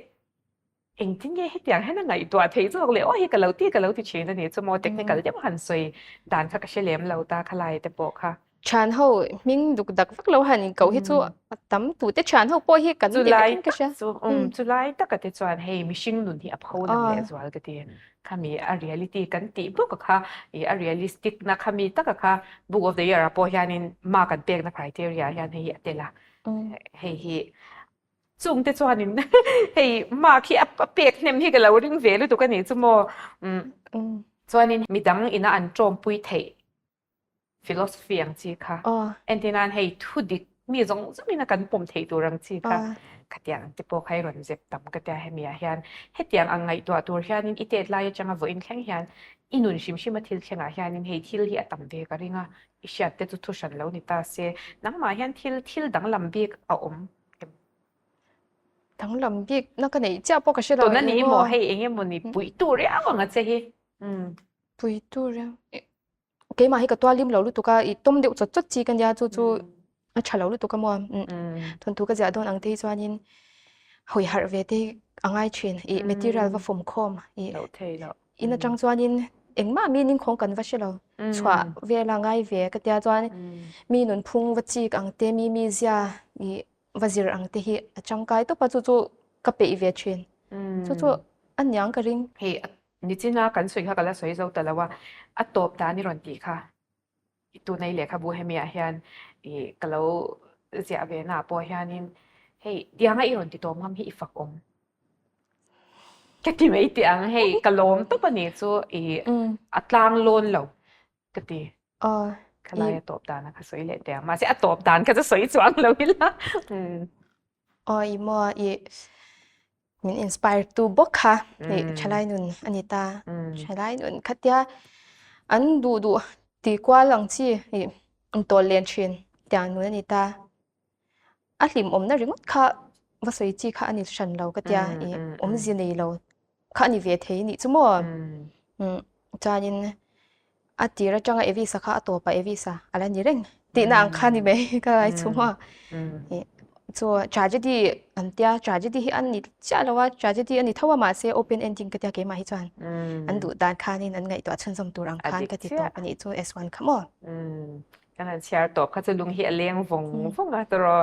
Engtin nge hetiang hian a ngaihtuah theih zawk le aw hi ka lo ti ka lo ti thin a ni chu maw technical deuh han sawi dan kha ka hre lem lo ta khalai te pawh kha. Thian ho hming duk dak vak lo han inkoh hi chu a tam tute thian ho pawh hi kan ni vekin ka hria. Chu chulai taka te chuan hei mihring nun hi a pho lang leh zual ka ti. Khami a reality kan tih bawk a kha ih a realistic na khami taka kha book of the year ah pawh hianin mark an pekna criteria hian hei hi a tel a. Hei hi Chungte chuanin hei mark hi a pek hnem hi ka lo ring ve lutuk a nih chu maw. Chuanin midang ina an tawmpui theih philosophy ang chi kha. Entir nan hei thu dik mi zawng zawng ina kan pawm theih tur ang chi kha. Khatiang te pawh kha i rawn zep tam ka tia hemi ah hian hetiang ang ngaihtuah tur hianin i tet lai atanga vawiin thleng hian i nun hrim hrim a thil thlengah hianin hei thil hi a tam ve ka ring a, i hriat te chu thu hran lo ni ta se. Nangmah hian thil thil danglam bik a awm. Danglam bik na ka neih chiah pawh ka hre lo. Tuna ni maw hei eng emaw ni puitu riau ang a che hi. Puitu riau. Keimah hi ka tualim lo lutuk a, i tawm deuh chawt chawt chi ka nia chu chu a tha lo lutuk a maw. Thawnthu ka ziah dawn ang te hi chuanin hawi harh ve te hi a ngai thin. I material va fawm khawm i in atang chuanin engmah mi ningkhawng kan va hre lo. Chhuah vel a ngai ve ka tia chuan mi nunphung va chik ang te mi mizia i va zir ang te hi a tangkai tawp a chu chu ka peih ve thin. Chu chu a niang ka ring. Hei nichina kan sawi kha ka la sawi zo ta lo a, a tawp dan i rawn tih kha i tunei lehkhabu hemi ah hian i ka lo ziah ve na ah pawh hianin hei tianga i rawn ti tawp ngam hi i fak awm. Ka ti mai teh ang hei ka lawm tawp a ni chu i a tlang lawn lo ka ti. Khalai a tawp dan a ka sawi leh teh ang mahse a tawp dan kha chu sawi chuang lo ila. Aw i maw i min inspire tu bawk kha i thalai nun a ni ta. Thalai nun khatia an duh duh ti kual ang chi i intawl len thin tiang nun a ni ta. A hlimawmna ringawt kha va sawi chi kha a ni hran lo ka tia i awmzia nei lo kha a ni ve thei nih chu maw. Chuanin a tir atanga Evisa kha a tawpah Evisa a la ni reng tihna ang kha ni mai ka ngai chu maw. Chu tragedy an tia tragedy hi a ni chiah lo a tragedy a ni tho a mahse open ending ka tia keimah hi chuan an duh dan khanin an ngaihtuah chhunzawm tur ang khan ka ti tawp a nih chu S1 kha maw. Kan han chhiar tawp kha chu lung hi a leng vawng vawng a tawraw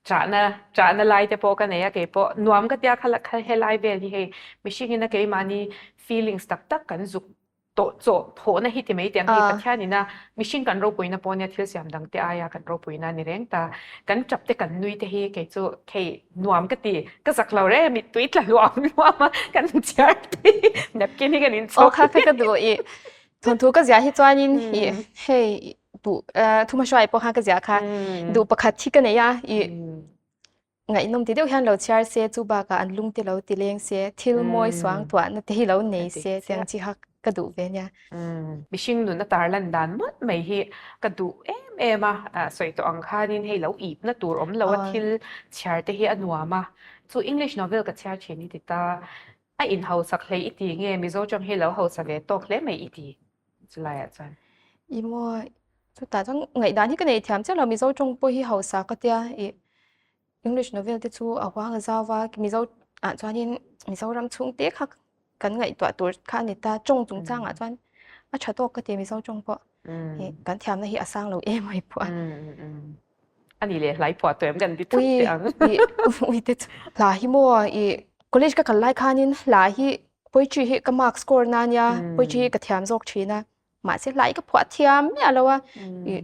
chahna chahna lai te pawh ka nei a keipawh nuam ka tia kha helai vel hi hei mihring in a keimahni feelings tak tak kan zuk tawh chawh thawhna hi ti mai teh ang hei Pathian in a mihring kan ropuina pawh nia thil siam dang te aia kan ropuina a ni reng ta kan tap te kan nui te hi kei chu hei nuam ka ti ka zak lo reng a mittui tla hluam hluam a kan chhiar te hi napkin hi kan inchawk Aw kha kha ka duh i Thawnthu ka ziah hi chuanin i hei duh thuhmahruai pawh khan ka ziah kha duh pakhat hi ka nei a i ngaihnawm ti deuh hian lo chhiar se chu bakah an lung te lo ti leng se thil mawi suang tuahna te hi lo nei se tiang chi kha ka duh ve nia. Mihring nun a tarlan dan mawlh mai hi ka duh em em a, sawi tawh ang khanin hei lo ipna tur awm lo a thil chhiar te hi a nuam a, chu English novel ka chhiar thin i ti ta. A in hausak hlei i ti nge Mizo tawng hi lo hausa ve tawk hle mai i ti chulaiah chuan. I maw chutah chuan ngaihdan hi ka nei thiam chiah lo Mizo tawng pawh hi hausa ka tia i English novel te chu a huang a zau va Mizo ah chuanin Mizoram chhung te kha kan ngaihtuah tur kha a ni ta tawng chungchangah chuan a tha tawk ka ti Mizo tawng pawh i kan thiamna hi a sang lo em mai pawh a. A ni leh hlai phuah tawh em kan ti thut teh ang. Ui te chu hla hi maw i college ka kal lai khanin hla hi poetry hi ka mark score na nia poetry hi ka thiam zawk thin a mahse hla hi ka phuah thiam miah lo a i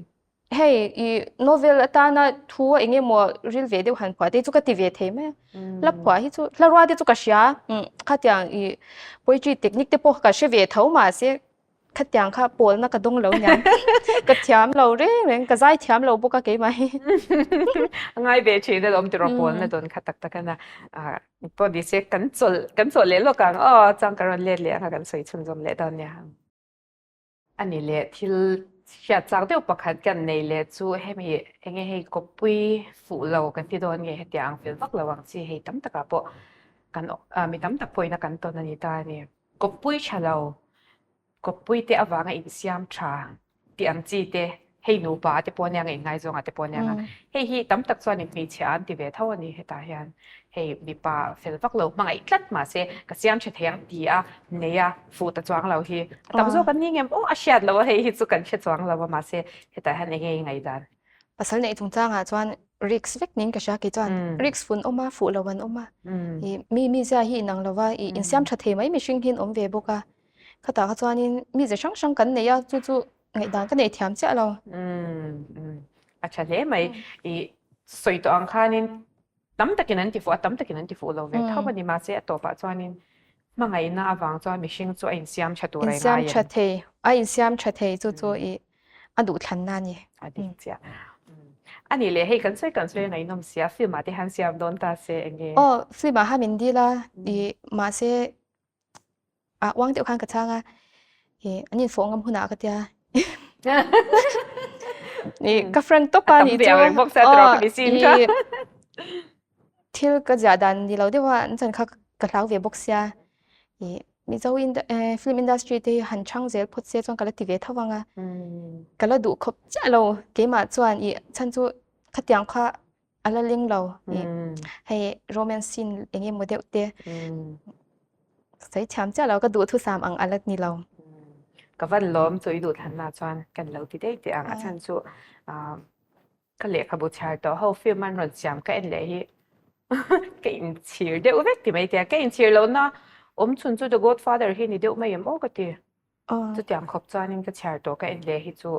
hei i novel atana thu a eng emaw ril ve deuh han phuah te chu ka ti ve thei mai a hla phuah hi chu hla rua te chu ka hria khatiang i poetry technique te pawh ka hre ve tho mahse Khatiang kha pawlna ka dawng lo niang. Ka thiam lo reng reng, ka zai thiam lo bawk a keimah hi. A ngai ve thin alawm tiraw pawlna dawn kha tak tak a na. Pawh ni se kan chawlh kan chawlh leh lawk ang aw chuan ka rawn let leh ang a kan sawi chhunzawm leh dawn nia. A ni leh thil. Hriat chak deuh pakhat kan nei leh chu hemi enge hei kawppui fuh lo kan ti dawn nge hetiang ang fel vak lo ang chi hei tam takah pawh kan mi tam tak pawhin a kan tawn a ni ta a ni. Kawppui tha lo, kawppui te avanga insiam tha tih ang chi te hei nupa te pawh ania ngaingaizawng ah te pawh ania nga hei hi tam tak chuan in hmeichhia an ti ve tho a ni hetah hian hei mipa fel vak lo hmangaih tlat mahse ka siam tha thei ang ti a nei a fuh ta chuang lo hi a tam zawk an ni ngem aw a hriat loh a hei hi chu kan hre chuang lo a mahse hetah hian enge i ngaihdan. Pasal neih chungchangah chuan risk vek niin ka hria kei chuan risk fun awm a fuh lo an awm a ih mi mizia hi inang lova ih insiam tha thei mai mihring hi an awm ve bawk a khatah kha chuanin mize hrang hrang kan nei a chu chu Ngaihdan ka nei thiam chiah lo. A tha hle mai. I sawi tawh ang khanin tam takin an ti fuh a, tam takin an ti fuh lo ve tho a ni. Mahse a tawpah chuanin hmangaihna avang chuan mihring chu a insiam tha tur a ingai em? Insiam tha thei, a insiam tha thei chu chu i a duhthlanna a ni. A dik chiah. A nih leh hei kan sawi kan sawi a ngaihnawm sia, film ah te hian siam dawn ta se enge? Aw, film ah khan min dil a, i mahse Ah uang deuh khan ka chhang a, ih an infawh ngam hunah ka tia. Ih ka friend tawp a nih chu. Aw ih thil ka ziah dan ni lo deuh a an chan kha ka hlau ve bawk sia. Ih Mizo film industry te hi han chhang zel phawt se chuan ka la ti ve tho ang a. Ka la duh khawp chiah lo keimah chuan ih chhan chu khatiang kha a la ling lo ih hei romance scene eng emaw deuh te sawi thiam chiah lo ka duhthusam ang a la ni lo. Ka van lawm chu i duhthlanna chuan kan lo ti daih teh ang a chhan chu ka lehkhabu chhiar tawh ho film an rawn siam ka en leh hi ka inchhir deuh vek ti mai tia ka inchhir lohna awm chhun chu The Godfather hi ni deuh mai em aw ka ti. Chutiang khawp chuanin ka chhiar tawh ka en leh hi chu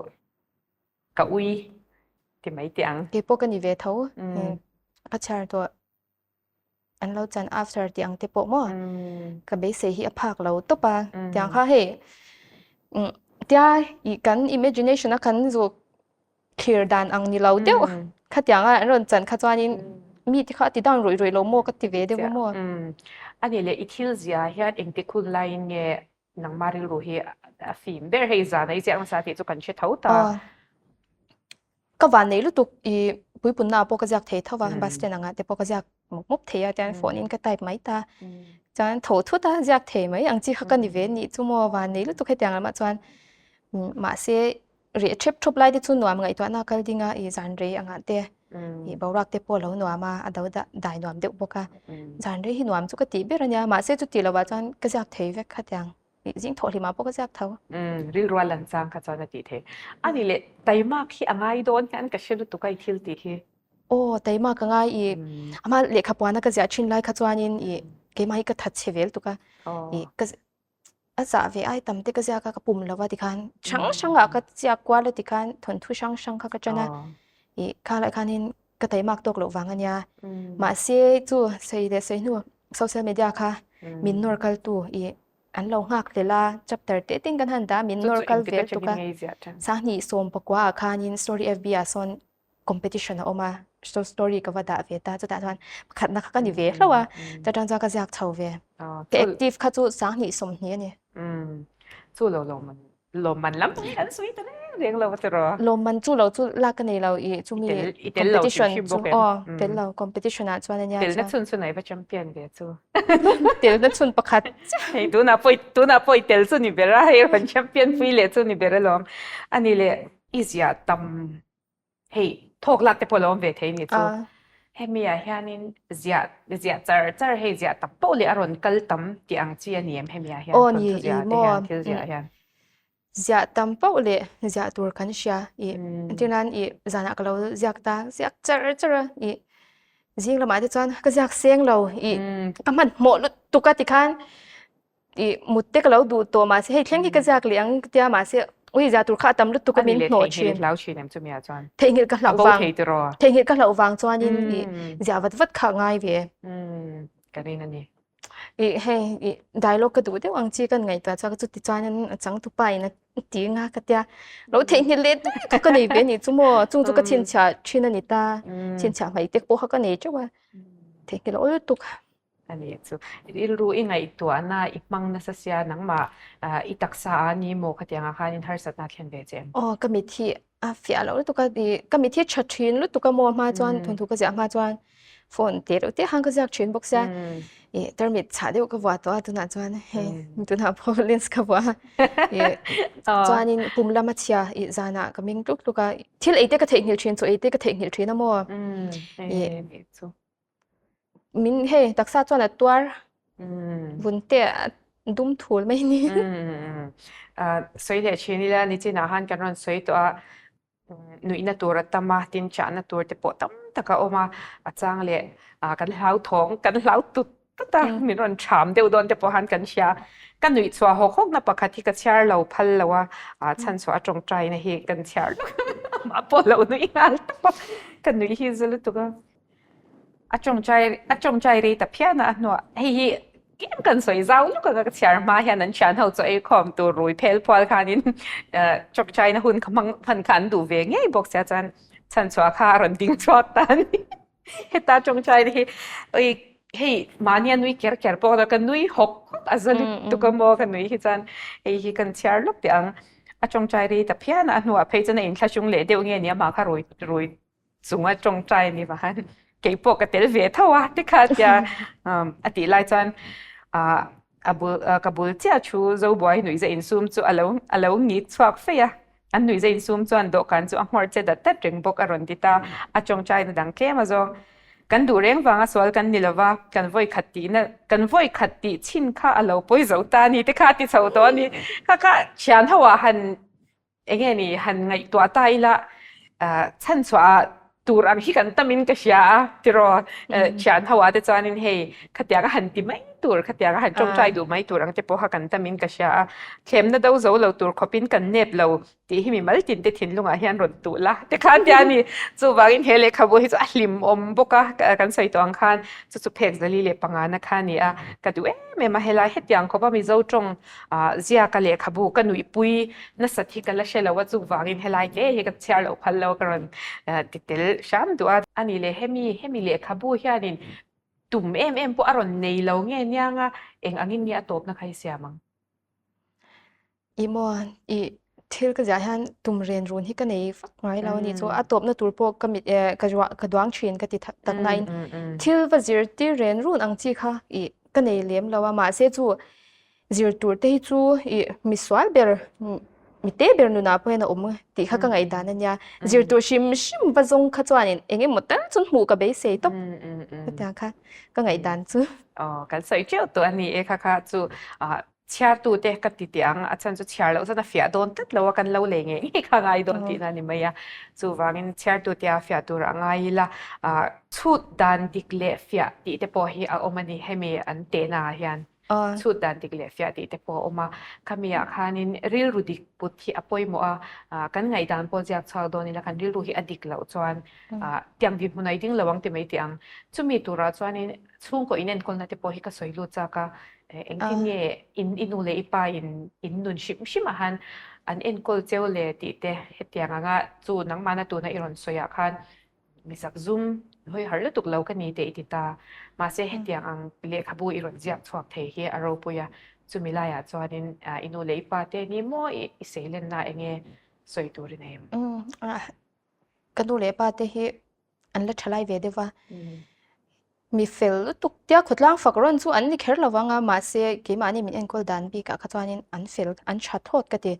Ka ui ti mai teh ang. Kei pawh ka ni ve tho. Ka chhiar tawh an lo chan after tih ang te pawh maw ka beisei hi a phak lo tawp a. Tiang kha hei tia ih kan imagination a kan zuk thlir dan ang ni lo deuh khatiang a an rawn chan kha chuanin mi te kha a ti down ruih ruih lo maw ka ti ve deuh a maw. A nih leh i thil zia hian engtik hun laiin nge Nangmah rilru hi a fim ber hei zan a i ziak nasa tih chu kan hre tho ta. Ka van nei lutuk i puipunna ah pawh ka ziak thei tho va, bus stand angah te pawh ka ziak mup mup thei a, tian phone in ka type mai ta. Chuan tho thut a ziak thei mai ang chi kha ka ni ve nih chu maw van nei lutuk hetiang lamah chuan mahse reh thep thup lai te chu nuam ngaihtuahna a kal ding a, i zan rei angah te i boruak te pawh a lo nuam a, a do dai nuam deuh bawk a, zan rei hi nuam chu ka tih ber a nia, mahse chuti lovah chuan ka ziak thei vek khatiang i zing thawh hlimah pawh ka ziak tho. Rilru a lan chang kha chuan a tih theih. A nih leh taimak hi a ngai dawn hian ka hre lutuk a i thil tih hi. Aw taimak a ngai i amah lehkha puana ka ziah thin lai kha chuanin i keimah hi ka that chhe vel tuk a, i ka A zah ve ai tam te ka ziak a, ka pum lova tikhan hrang hrang ah ka chiak kual a tikhan thawnthu hrang hrang kha ka tan a, ih kha lai khanin ka taimak tawk loh vang a nia. Mahse chu sawi leh sawi hnu social media kha min nawr kal tu ih an lo nghak hlel a, chapter te tin kan han dah a min nawr kal vel tuk a, Sanghnih sawmpakua ah khanin story FB ah sawn competition a awm a, short story ka va dah ve ta, chutah chuan pakhatna kha ka ni ve hlauh a, chutah chuan ka ziak chho ve. Ka active kha chu 20 20 a ni. Chu lo lawmman lawmman lam pawh hi an sawi ta reng reng lo a tiraw? Lawmman chu lo chu lak ka nei lo i chumi competition chu aw tel lo competition ah chuan a nia chuan. Telna chhun chhun a i va champion ve chu. Telna chhun pakhat chiah. Hei tunah pawh tunah pawh i tel chu ni ber a, hei rawn champion pui leh chu ni ber alawm. A ni leh i ziah tam Hei thawk lak te pawh lo awm ve thei ni chu. Hemi ah hianin ziah ziah char char hei ziah tak poh leh a rawn kal tam tih ang chi a ni em hemi ah hian thawnthu ziah te hian thil ziah hian. Ziah tam poh leh ziah tur kan hria i entir nan i zanah ka lo ziak ta ziak char char a i zing lamah te chuan ka ziak seng lo i ka hmanhmawh lutuk a tikhan I mut te ka lo duh tawh mahse hei thleng hi ka ziak leh ang ka tia mahse ui ziah tur kha a tam lutuk a min hnawh thin. Hlau thin em chumi ah chuan? Theihnghilh ka hlauh vang. Theihnghilh ka hlauh vang chuanin i ziah vat vat kha a ngai ve. Ka ring a ni. I hei i dialogue ka duh deuh ang chi kan ngaihtuah chuan chuti chuanin a changtupa in a ti nga ka tia lo theihnghilh leh daih kha ka nei ve a nih chu maw chung chu ka chhinchhiah thin a ni ta chhinchhiah hmai te pawh kha ka nei teuh a theihnghilh awl lutuk. A ni chu. Rilru i ngaihtuahna i hmang nasa sia nangmah i taksa a ni maw khatiangah khanin harsatna a thlen ve che em? Aw ka mit hi a fiah loh lutuk a, i ka mit hi tha thin lutuk a maw hma chuan thawnthu ka ziah hma chuan phone teh reuh teh khan ka ziak thin bawk sia i tarmit chhah deuh ka vuah tawh a tunah chuan hei tunah pawh lens ka vuah a i chuanin pum lama chhia i zanah ka ming tluk tluk a thil ei te ka theihnghilh thin chaw ei te ka theihnghilh thin a maw i min hei taksa chuan a tuar vun te a dum thul mai ni. Sawi leh thin ila nichinah khan kan rawn sawi tawh a, nuihna tur a tam a, tin chahna tur te pawh tam tak a awm a, a chang leh kan hlau thawng, kan hlau tut tut a, min rawn ṭham deuh dawn te pawh khan kan hria. Ka nuih chhuah hawk hawkna pakhat hi ka chhiar lo phal lo a, chhan chhuah a ṭawngṭaina hi kan chhiar lawk amah pawh lo nui nghal tawp a, ka nuih hi za lutuk a. A ṭawngṭai a ṭawngṭai rei ta phian a, a hnuah hei hi tlem kan sawi zau luk anga ka chhiar hma hian an thian ho chu ei khawm tur rui phel phual khanin ṭawngṭaina hun kha hmang hman kha an duh ve ngei bawk sia chuan chhanchhuah kha a rawn ding chhuak ta a ni. Heta ṭawngṭaina hi oi hei mahni a nui ker ker pawh ka nui hawk hawk a za lutuk a maw ka nui hi chuan hei hi kan chhiar lawk teh ang. A ṭawngṭai rei ta phian a, a hnuah phei chuan a inthlahrung leh deuh nge nia mah kha rui rui chung a tawngtai ni vahan kei pawh ka tel ve tho a tikha tia a tih lai chuan a bul ka bul chiah thu Zobuai nuihza insum chu alo alo ngik chhuak feih a an nuihza insum chuan dawhkan chu a nghawr che dat dat reng bawk a rawn ti ta a tawngtaina dang tlem a zawng kan duh reng vanga sual kan ni lova kan vawi khat tihna kan vawi khat tih chhin kha alo pawi zo ta ni tikha ti chho tawh a ni kha kha thian ho ah han Enge ni han ngaihtuah ta ila chhan chhuah tur ang hi kan tamin ka hria a tiraw thian ho ah te chuanin hei khatiang a han ti mai tur khatiang a han tawngtai duh mai tur ang te pawh kha kan tamin ka hria a thlemna do zo lo tur khawpin kan nep lo tih hi mimal tin te thinlungah hian rawn tuh la te khan tia ni chuvangin he lehkhabu hi chu a hlim awm bawk a kan sawi tawh ang khan chu chu phek zali leh pangana kha a ni a ka duh em em a helai hetiang khawpa Mizo tawng Ziaka lehkhabu ka nuihpui nasat hi ka la hre lo a, chuvangin helai hle hi ka chhiar loh phal lo ka rawn ti tel hram duh a. Ani leh hemi, hemi lehkhabu hianin tum em em pawh a rawn nei lo nge niang a, eng angin nge a tawpna kha i siam ang? I maw, i thil ka ziah hian tum ren run hi ka nei vak ngai lo a ni chu. A tawpna tur pawh ka mit ka ka duang thin ka ti tak nain thil va zirtir ren run ang chi kha i ka nei lem lo a, mahse chu zir tur te hi chu ih misual ber mi te ber nunah pawh hian a awm tih kha ka ngaihdan a nia zir tur hrim hrim va zawng kha chuanin eng emaw tal chu hmuh ka beisei tawp hetiang kha ka ngaihdan chu. Aw kan sawi teuh tawh a ni e kha kha chu chhiartu te ka ti teh ang a chhan chu chhiar loh chuan a fiah dawn tlat lo a kan lo lei ngei ngei kha ngai dawn tihna a ni mai a chuvangin chhiartu te a fiah tur a ngai ila chhut dan dik leh fiah tih te pawh hi a awm a ni hemi an tehna ah hian. chhut dan dik leh fiah tih te pawh a awm a, khami ah khanin rilru dik put hi a pawimawh a, kan ngaihdan pawh ziak chhuak dawn ila kan rilru hi a dik loh chuan tiang dinhmun a i ding lo ang ti mai tih ang. Chumi turah chuanin chhungkaw inenkawlna te pawh hi ka sawi lut chak a, engtin nge in i nu leh i pa in in nun hrim hrim ah khan an enkawl cheu le tih te hetiang anga chu nangmahna tuna i rawn sawi ah khan Mi zak zum hawi har lutuk lo ka ni teh i ti ta. Mahse hetiang ang lehkhabu i rawn ziak chhuak thei hi a ropui a, chumi laiah chuanin i nu leh i pa te ni maw i seilenna eng nge sawi tur i nei em? Ka nu leh pa te hi an la thalai ve deuh va. Mi fel lutuk tia khawtlang fak rawn chu an ni kher lo vang a, mahse keimahni min enkawl dan bikah kha chuanin an fel an tha thlawt ka ti.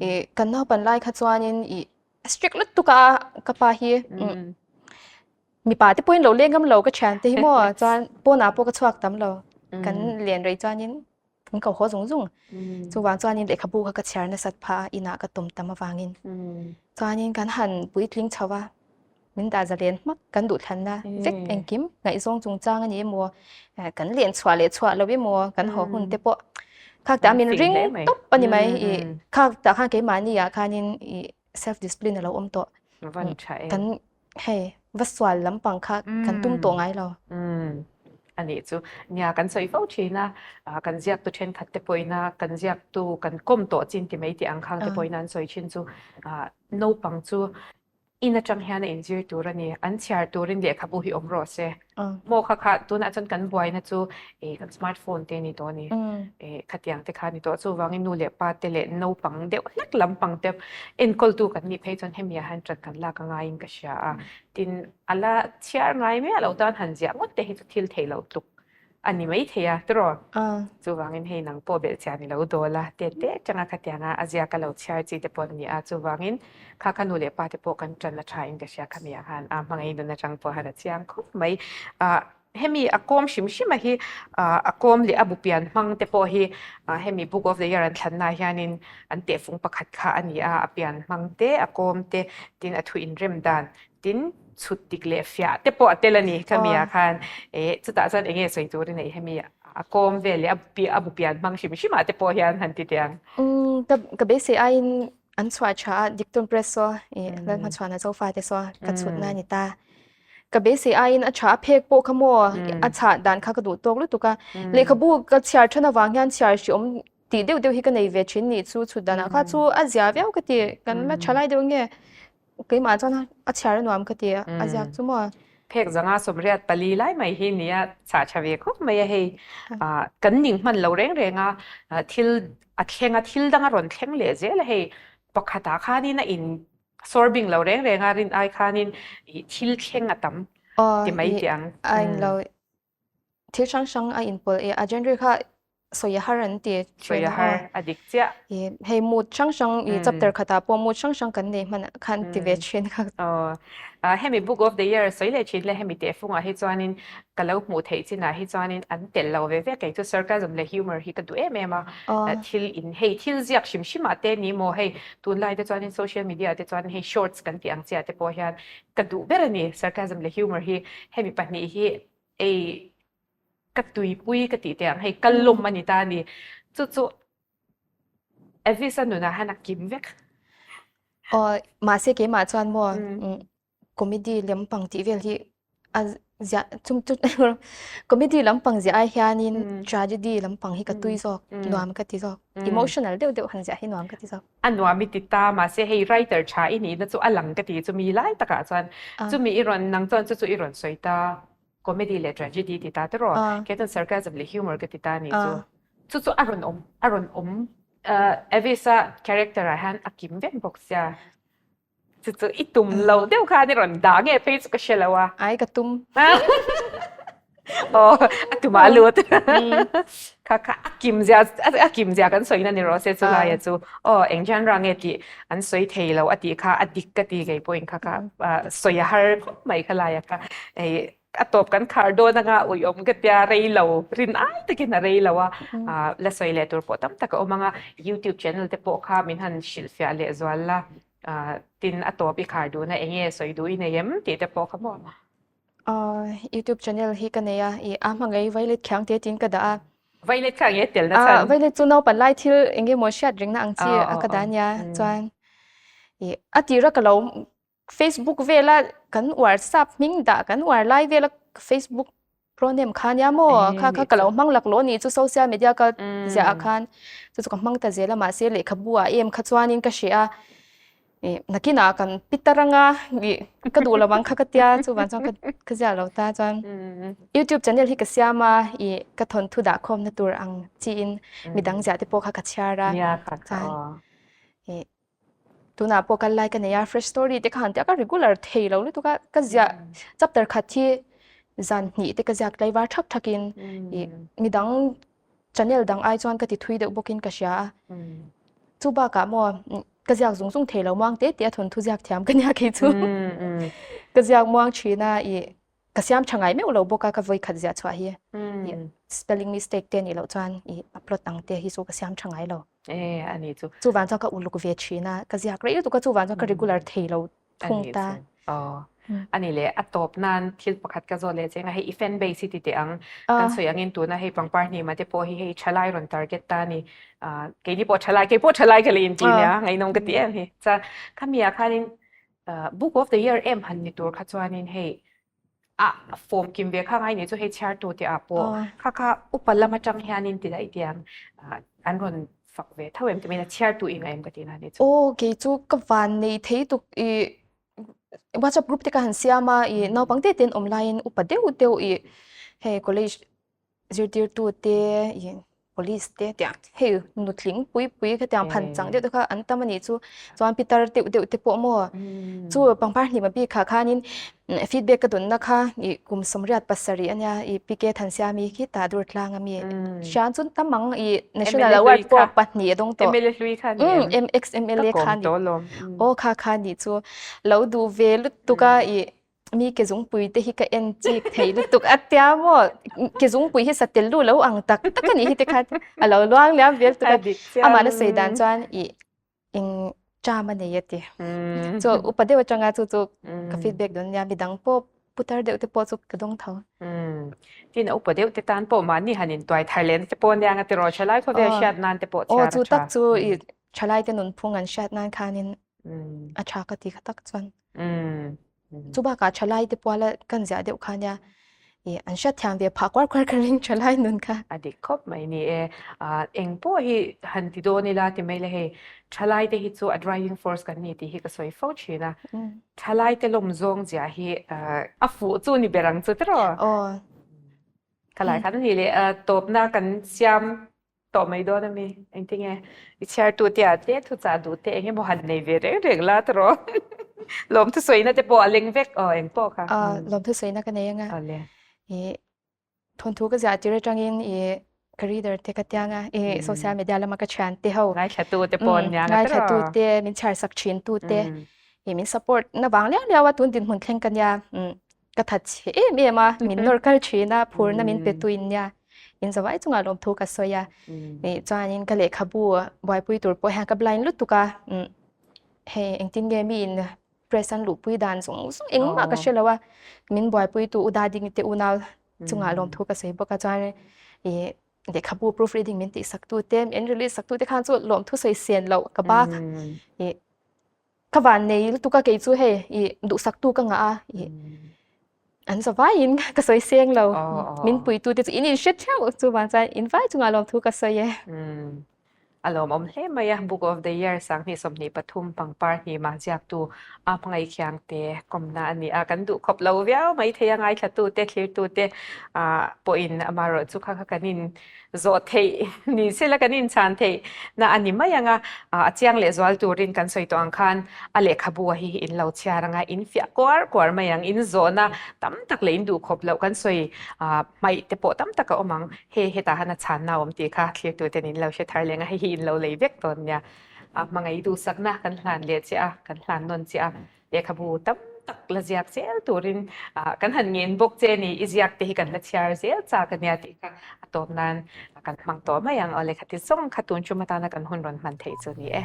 Ih kan naupan lai kha chuanin ih strict lutuk a ka pa hi mipa te pawhin lo leng ngam lo ka thian te hi maw chuan pawnah pawh ka chhuak tam lo kan len rei chuanin kan ko haw zung zung chuvang chuanin lehkhabu kha ka chhiar nasat phah a inah ka tawm tam avangin chuanin kan han puitling chho a min dah zalen hmak kan duhthlanna vek engkim ngaihzawng chungchang a ni emaw kan len chhuah leh chhuah lo emaw kan haw hun te pawh khak tah min ring tawp a ni mai i khak tah khan keimahni ah khanin i self discipline a lo awm tawh kan hei va sual lampang kha kan tum tawh ngai lo. A nih chu nia kan sawi fo thin a kan ziaktu thenkhat te pawhin a kan ziaktu kan kawm tawh chin ti mai tih ang khang te pawhin an sawi thin chu naupang chu. In atang hian a inzir tur a ni. An chhiar turin lehkhabu hi awm rawh se. Maw kha kha tunah chuan kan buaina chu ih kan smartphone te a ni tawh a ni. Ih khatiang te kha a ni tawh. Chuvangin nu leh pa te leh naupang deuh hlek lampang te enkawltu kan nih phei chuan hemi ah hian ṭan kan lak a ngaiin ka hria a. Tin, a la chhiar ngai miah loh tan han ziah ngawt te hi chu thil theih loh tluk a ni mai thei a, tiraw? Chuvangin hei nang pawh belhchian i lo dawl a, tet te atanga khatianga a ziak a lo chhiar chi te pawh an ni a, chuvangin kha kha nu leh pa te pawh kan ṭan a ṭha in ka hria khami ah khan a hmangaih nun atang pawh han a chiang khawp mai. Ah hemi a kawm hrim hrim a hi ah a kawm leh a bu pian hmang te pawh hi ah hemi book of the year an thlanna ah hianin an tehfung pakhat kha a ni a, a pian hmang te a kawm te tin a thu inrem dan Tin, chhut dik leh fiah te pawh a tel a ni khami ah khan. Eh, chutah chuan eng nge sawi tur i neih hemi a kawm vel leh a bu pian hmang hrim hrim ah te pawh hian han ti teh ang. Umm, ka ka beisei aiin an chhuah tha a, Diktawn Press saw ih Lalhmachhuana Zofa te saw ka chhutna a ni ta. Ka beisei aiin a tha a phek pawh kha maw a chhah dan kha ka duh tawk lutuk a. Lehkhabu ka chhiar than avang hian chhiar hriawm tih deuh deuh hi ka nei ve thin nih chu chhut danah kha chu a zia viau ka ti, kan la tha lai deuh nge. Keimah chuan a chhiar a nuam ka ti a, a ziak chu maw? Phek zanga 84 lai mai hi nia chah tha ve khawp mai a hei. Kan ning hman lo reng reng a, thil a thleng a, thil dang a rawn thleng leh zel a hei. Pakhatah khanin a in sawr bing lo reng reng a, rin ai khanin thil thleng a tam ti mai tih ang. A in lo thil hrang hrang a inpawlh i a genre kha sawi a har an ti Sawi a har a dik chiah. I hei mood hrang hrang i chapter khatah pawh mood hrang hrang kan nei hman ah khan ti ve thin kha. Aw hemi book of the year sawi leh thin le hemi tehfungah hi chuanin ka lo hmuh theih chinah hi chuanin an telh lo ve ve kei chu sarcasm leh humour hi ka duh em em a thil in hei thil ziak hrim hrim ah te ni maw hei tunlai te chuanin social media te chuan hei shorts kan tih ang chiah te pawh hian ka duh ber a ni sarcasm leh humour hi hemi pahnih hi ei ka tuipui ka tih teh ang hei kal lawm a ni ta a ni chu chu Avis a nunah hian a kim vek. Aw mahse keimah chuan maw comedy lampang tih vel hi a ziah chung chu comedy lampang ziah ai hianin tragedy lampang hi ka tui zawk nuam ka ti zawk emotional deuh deuh han ziah hi nuam ka ti zawk. A nuam i ti ta mahse hei writer tha i nihna chu a lang ka ti chumi lai takah chuan chumi i rawn nang chuan chu chu i rawn sawi ta. Comedy leh tragedy ti ta tiraw? Kei chuan sarcasm leh humour ka ti ta a nih chu. Chu chu a rawn awm, a rawn awm Avis-a character ah hian a kim vek bawk sia. Chu chu i tum lo deuh khan i rawn dah nge phei chu ka hre lo a. Ai ka tum. Aw, a tumah a lut. Kha kha a kim zia, a kim zia kan sawina ni rawh se chu laia chu. Aw, eng genre nge tih an sawi thei lo a tih kha a dik ka ti kei pawhin kha kha sawi a har khawp mai kha laia kha hei a tawp kan khar dawn anga uiawm ka tia rei lo rin ai takin a rei lo a la sawi leh tur pawh tam tak a awm anga youtube channel te pawh kha min han hrilhfiah leh zual la tin a tawp i khar duhna eng nge sawi duh i nei em tih te pawh kha maw. Youtube channel hi ka nei a, i a hmangaih violet khiang te tiin ka dah a. Violet kha nge tel na chhan? Violet chu naupan lai thil eng nge maw hriat ringna ang chi a ka dah ania chuan i a tira ka lo Facebook vela kan uar sap hming dah kan uar lai vela Facebook pronoun kha ania maw kha kha ka lo hmang laklawh anih chu social media ka ziah ah khan chu chu ka hmang ta zel a mahse lehkhabu ah em kha chuanin ka hreh a. Ih nakinah kan pitar anga ih ka duh lo ang kha ka tia chuvang chuan ka ka ziah lo ta chuan youtube channel hi ka siam a ih ka thawnthu dah khawmna tur ang chiin midang ziah te pawh kha ka chhiar a chuan ih tunah pawh kal lai ka nei a fresh story te kha han tia ka regular thei lo lutuk a ka ziah chapter khat hi zan hnih te ka ziak tlaivar thak thak in ih midang channel dang ai chuan ka ti thui deuh bawkin ka hria a. Chu bakah maw ka ziak zung zung thei lo muang te te a thawnthu ziak thiam ka nia kei chu. Ka ziak muang thin a i ka siam tha ngai meuh lo bawk a ka vawi khat ziah chhuah hi. Spelling mistake te nih loh chuan i upload ang te hi chu ka siam tha ngai lo. E ani chu. Chuvang chuan ka uluk ve thin a ka ziak rei lutuk a chuvang chuan ka regular thei lo thung ta. Aw. Ani le a tawp nan thil pakhat ka zawt leh cheng a hei i fan base hi ti teh ang. Kan sawi angin tuna hei pangpar hnima te pawh hi hei thalai rawn target ta ni. Keini pawh thalai kei pawh thalai ka la inti nia ngaihnawm ka ti em hi. Chuan khami ah khanin book of the year em han ni tur kha chuanin hei a form kim ve kha ngai ni chu hei chhiartu te ah pawh kha kha upa lam atang hianin ti daih tiang an rawn fak ve tho em ti mai a chhiartu i ngaih em ka ti na ni chu. Aw kei chu ka van nei thei tuk i. WhatsApp group te ka han siam a i naupang te ten awm laiin upa deuh deuh i hei college zirtirtu te i police te tiang hei nutling pui pui khatiang phan chang deuh te kha an tam a nih chu chuan pitar deuh deuh te pawh maw chu pangpar hnim a bik ah khanin feedback ka dawnna kha ih kum 87 a nia ih P K Thansiami khi tah dur tlang a mi hrian chu tam ang ih national award pawh pahnih a dawng tawh MLA hlui kha ni em ex MLA kha ni aw kha kha ni chu lo duh ve lutuk a ih mi ke zungpui te hi ka en chik thei lutuk a tia maw ke zungpui hi sa tel lu lo ang tak tak a nih hi te kha a lo luang liam vel tuk a amah na sawi dan chuan ih eng term a nei a ti chu upa deuh atanga chu chu ka feedback dawn nia midang pawh putar deuh te pawh chu ka dawng tho. Tin a upa deuh te tan pawh mahni han intuai thar leh te pawh nia nga tiraw thalai khawvel hriat nan te pawh chhiar a tha. Aw chu tak chu i thalai te nunphung an hriat nan khanin a tha ka ti kha tak chuan. Chu bakah thalai te puala kan ziah deuh kha nia i an hriat thiam ve phah kuar kuar ka ring thalai nun kha. A dik khawp mai ni e. Eng pawh hi han ti dawn ila ti mai le hei thalai te hi chu a driving force kan ni tih hi ka sawi fo thin a. Thalai te lawm zawng ziah hi a fuh chu ni ber ang chu tiraw? Aw. Thalai khan a nih leh tawpna kan siam Tawh mai dawn a mi? Engtinge i chhiartu te ah te thuchah duh te eng emaw han nei ve reng reng la tawh Lawmthu sawina te pawh a leng vek aw eng pawh kha. Lawmthu sawina ka nei anga. Awle. I thawnthu ka ziah tir atangin i ka reader te ka tiang a i social media lama ka thian te ho. Ngaithlatu te pawh an niang a tawh. Ngaithlatu te min chhiar sak thin tu te i min support na vang liau liau a tun dinhmun thleng ka nia. Ka that chhe em em a, min nawr kal thin a, phurna min pe tu in nia. In zavai chungah lawmthu ka sawi a. Nih chuanin ka lehkhabu buaipui tur pawh hian ka blind lutuk a. Hei engtin nge mi in press an luhpui dan zawng zawng engmah ka hre lo a. Min buaipui tu u Dading te unau chungah lawmthu ka sawi bawk a. Chuan ih lehkhabu proof reading min tihsak tu te, min release sak tu te khan chu lawmthu sawi sen loh ka bak. Ih Ka van nei lutuk a kei chu hei i duhsak tu ka ngah a i an za vaiin ka sawi seng lo min puitu te chu in in hre theuh chu vang chuan in vai chungah lawmthu ka sawi e. A lawmawm hle mai a, Book of the Year 2023 pangpar hnima ziaktu a hmangaih khiang te kawmna a ni a, kan duh khawp lo viau mai thei a ngaithlatu te thlirtu te pawhin amaherawh chu kha kha kan in zawh theih ni sela kan inchhan theih na a ni mai ang a, a chiang leh zual turin kan sawi tawh ang khan a lehkhabu a hi in lo chhiar ang a, in fiah kuar kuar mai ang, in zawhna tam tak leh in duh khawp loh kan sawi hmaih te pawh tam tak a awm ang, hei hetah han a chhanna a awm tih kha thlirtu ten in lo hre thar leng a, hei hi in lo lei vek dawn nia, hmangaih duhsakna kan hlan leh chiah a, kan hlan nawn chiah a. Lehkhabu tam tak la ziak zel turin kan han ngen bawk che ni, i ziak te hi kan la chhiar zel chak a nia tih kha a tawp nan kan hmang tawh mai ang. Aw lehkha ti zawng kha tun tum atana kan hun rawn hman theih chu ni e.